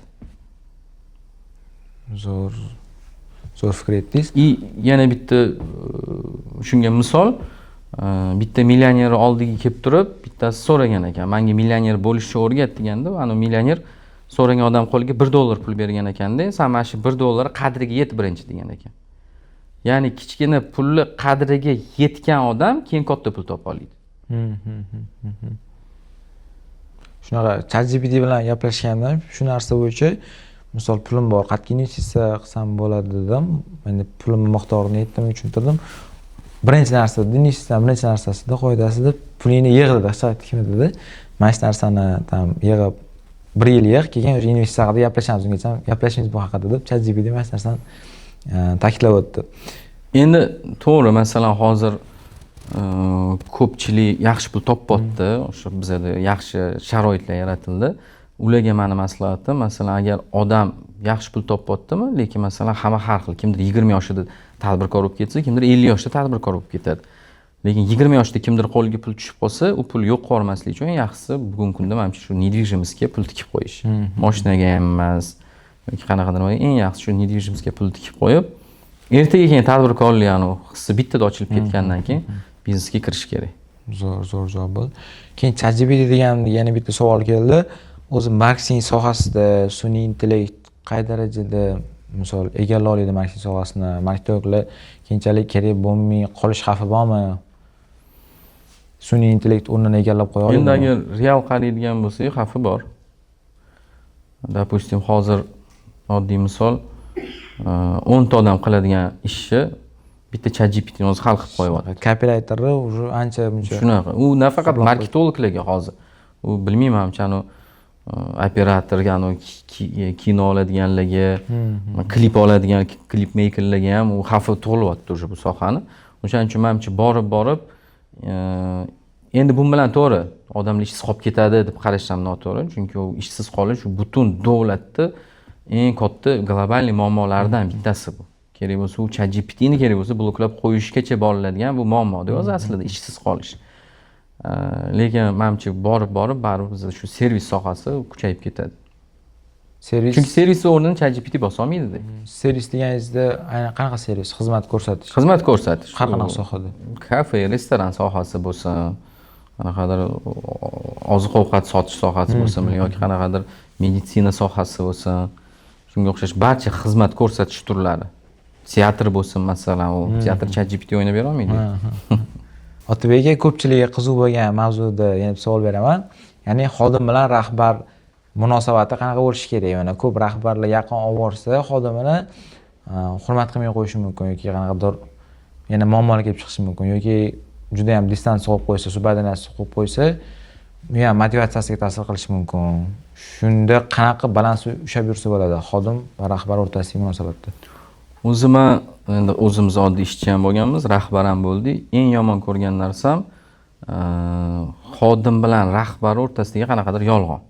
B: Zo'r, zo'r fikr aytdingiz.
A: И yana bitta shunga misol, bitta millioner oldiga kelib turib, bittasi so'ragan ekan, manga millioner bo'lishni o'rgat deganda, anavi millioner so'ragan odam qo'liga 1 dollar pul bergan ekanda, san mana shu 1 dollar qadriga yet birinchi, degan ekan. Ya'ni kichkina pulni qadriga yetgan odam keyin katta pul topa oladi.
B: Shunaqa, ChatGPT bilan gaplashganda shu narsa bo'yicha, misol, pulim bor, qayerga investitsiya qilsam bo'ladi dedim. Endi pulim miqdorini aytdim, tushuntirdim. Birinchi narsa, investitsiyani birinchi narsasida, qoidasida pulingni yig' dedi, hisob tikma dedi. Mana shu narsani там yig'ib, bir yil yig', keyin уже investitsiya haqida gaplashamiz, ungacha gaplashmaymiz bu haqida deb ChatGPT mana shu narsani ta'kidlab o'tdi.
A: Endi to'g'ri, masalan, hozir ko'pchilik yaxshi pul topyapti, o'sha bizada yaxshi sharoitlar yaratildi. Ularga mani maslahatim, masalan, agar odam yaxshi pul topyaptimi, lekin masalan, hamma har xil, kimdir 20 yoshida tadbirkor bo'lib ketsa, kimdir 50 yoshda tadbirkor bo'lib ketadi. Lekin 20 yoshda kimdir qo'liga pul tushib qolsa, u pul yo'q qilib yubormaslik uchun eng yaxshisi bugungi kunda manimcha shu недвижимость ga pul tikib qo'yish. Moshinaga ham emas yoki qanaqadir, eng yaxshisi shu недвижимость ga pul tikib qo'yib, ertaga keyin tadbirkorlik anavi hissi bittada ochilib ketgandan keyin biznesga kirish kerak.
B: Zo'r, zo'r javob bo'ldi. Keyin ChatGPT degan yana bitta savol keldi. O'zi marketing sohasida sun'iy intellekt qay darajada, misol, egallay oladi marketing sohasini? Marketologlar keyinchalik kerak bo'lmay qolish xavfi bormi? Sun'iy intellekt o'rnini egallab qo'ya
A: Endi
B: oladimi?
A: agar real qaraydigan bo'lsak, xavfi bor. Допустим, hozir oddiy misol, 10 ta odam qiladigan ishni bitta ChatGPTni o'zi hal qilib qo'yyapti.
B: Copywriterni уже ancha muncha
A: Shunaqa. U nafaqat marketologlarga hozir, u bilmayman, manimcha anavi operatorga, anavi kino oladiganlarga, klip oladigan klip meykerlarga ham u xavfi tug'ilyapti уже bu sohani. O'shaning uchun manimcha borib borib endi bu bilan to'g'ri, odamlar ishsiz qolib ketadi deb qarash ham noto'g'ri, chunki u ishsiz qolish u butun davlatni eng katta глобальный muammolaridan bittasi. Bu kerak bo'lsa, u ChatGPTni kerak bo'lsa bloklab qo'yishgacha boriladigan bu muammoda o'zi aslida ishsiz qolish. Lekin manimcha borib borib baribir bizda shu servis sohasi kuchayib ketadi.
B: Servis.
A: Chunki servis o'rnini ChatGPT bosolmaydida.
B: Servis deganingizda aynan qanaqa servis? Xizmat ko'rsatish?
A: Xizmat ko'rsatish.
B: Har qanaqa sohada?
A: Kafe, restoran sohasi bo'lsin, qanaqadir oziq ovqat sotish sohasi bo'lsin yoki qanaqadir meditsina sohasi bo'lsin, shunga o'xshash barcha xizmat ko'rsatish turlari. Teatr bo'lsin masalan, u teatr ChatGPT o'ynab bera olmaydi.
B: Otabek aka, ko'pchilikka qiziq bo'lgan mavzuda yana bir savol beraman. Ya'ni xodim bilan rahbar munosabati qanaqa bo'lishi kerak? Mana ko'p rahbarlar yaqin olib borsa xodimini hurmat qilmay qo'yishi mumkin yoki qanaqadir yana muammolar kelib chiqishi mumkin yoki juda ham distansiya qo'yib qo'ysa, subordinatsiya qo'yib qo'ysa, u ham motivatsiyasiga ta'sir qilishi mumkin. Shunda qanaqa balans ushlab yursa bo'ladi xodim va rahbar o'rtasidagi munosabatda?
A: O'zim endi o'zimiz oddiy ishchi ham bo'lganmiz, rahbar ham bo'ldik. Eng yomon ko'rgan narsam xodim bilan rahbar o'rtasidagi qanaqadir yolg'on.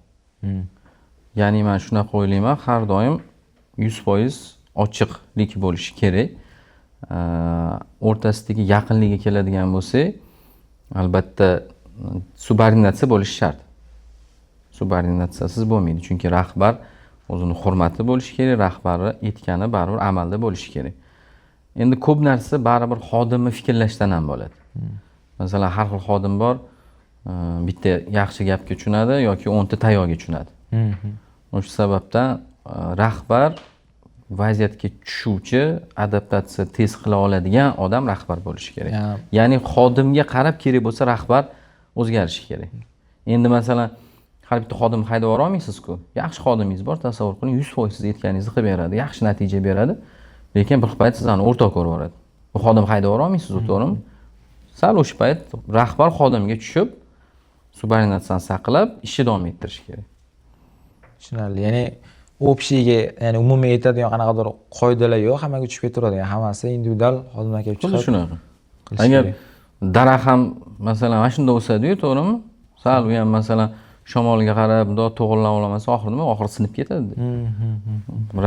A: Ya'ni men shunaqa o'ylayman, har doim 100% ochiqlik bo'lishi kerak. O'rtasidagi yaqinlikka keladigan bo'lsak, albatta subordinatsiya bo'lishi shart. Subordinatsiyasiz bo'lmaydi, chunki rahbar o'zini hurmati bo'lishi kerak, rahbari aytgani baribir amalda bo'lishi kerak. Endi ko'p narsa baribir xodimni fikrlashdan ham bo'ladi. Masalan, har xil xodim bor, bitta yaxshi gapga tushunadi yoki 10 ta tayoqga tushunadi. O'sha sababdan rahbar vaziyatga tushuvchi, adaptatsiya tez qila oladigan odam rahbar bo'lishi kerak. Ya'ni xodimga qarab kerak bo'lsa rahbar o'zgarishi kerak. Endi masalan, har bitta xodimni haydab yubora olmaysiz-ku. Yaxshi xodimingiz bor, tasavvur qiling, 100% siz aytganingizni qilib beradi, yaxshi natija beradi, lekin bir payt sizni o'rtoq ko'rib yuboradi. Bu xodim haydab yubora olmaysiz, to'g'rimi? Sal o'sha payt rahbar xodimga tushib, subordinatsiyani saqlab, ishni davom ettirishi kerak.
B: Tushunarli. Ya'ni общий ga, ya'ni umumiy aytadigan qanaqadir qoidalar yo'q, hammaga tushib ketaveradi. Ya'ni hammasi individual xodimlar kelib
A: Xuddi
B: chiqib
A: shunaqa.
B: qilish
A: Agar
B: kerak.
A: Daraxt ham masalan mana shunda o'sadi-yu, to'g'rimi? Sal u ham masalan shamolga qarab bundoq to'g'irlab olmasa, oxiri nima? Oxiri sinib ketadi.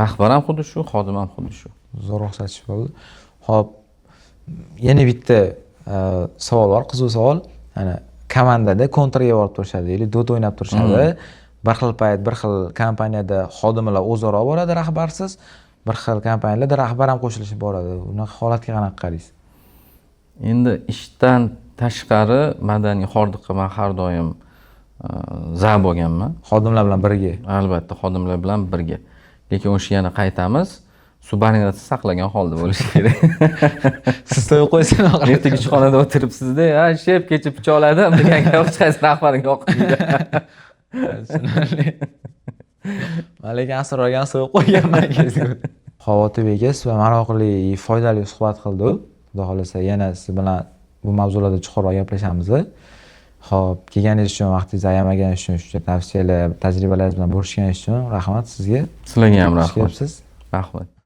A: Rahbar ham xuddi shu, xodim ham xuddi shu.
B: Zo'r o'xshatish bo'ldi. Xo'p, yana bitta savol bor, qiziq savol. Ya'ni komandada kontrga borib turishadi, yoki Dota o'ynab turishadi. Bir xil payt bir xil kompaniyada xodimlar o'zaro boradi rahbarsiz, bir xil kompaniyalarda rahbar ham qo'shilishib boradi. Unaqa holatga qanaqa qaraysiz?
A: Endi ishdan tashqari madaniy hordiqqa man har doim za bo'lganman.
B: Xodimlar bilan birga.
A: Albatta, xodimlar bilan birga. Lekin o'sha yana qaytamiz, subordinatsiya saqlagan holda bo'lishi kerak.
B: Siz to'yib qo'ysin oxiri.
A: Ertaga ishxonada o'tiribsizda, ha, шеф kecha pichoqladim degan gap hech qaysi rahbarga yoqmaydi.
B: Tushunarli. Man lekin asr olgan so'yib qo'yganman. Xo'p, Otabek aka, siz bilan maroqli, foydali suhbat qildik. Xudo xohlasa yana siz bilan bu mavzularda chuqurroq gaplashamiz. Xo'p, kelganingiz uchun, vaqtingizni ayamaganingiz uchun, shuncha tavsiyalar, tajribalaringiz bilan bo'lishganingiz uchun rahmat sizga.
A: Sizlarga ham
B: Xush
A: rahmat.
B: kelibsiz.
A: Rahmat.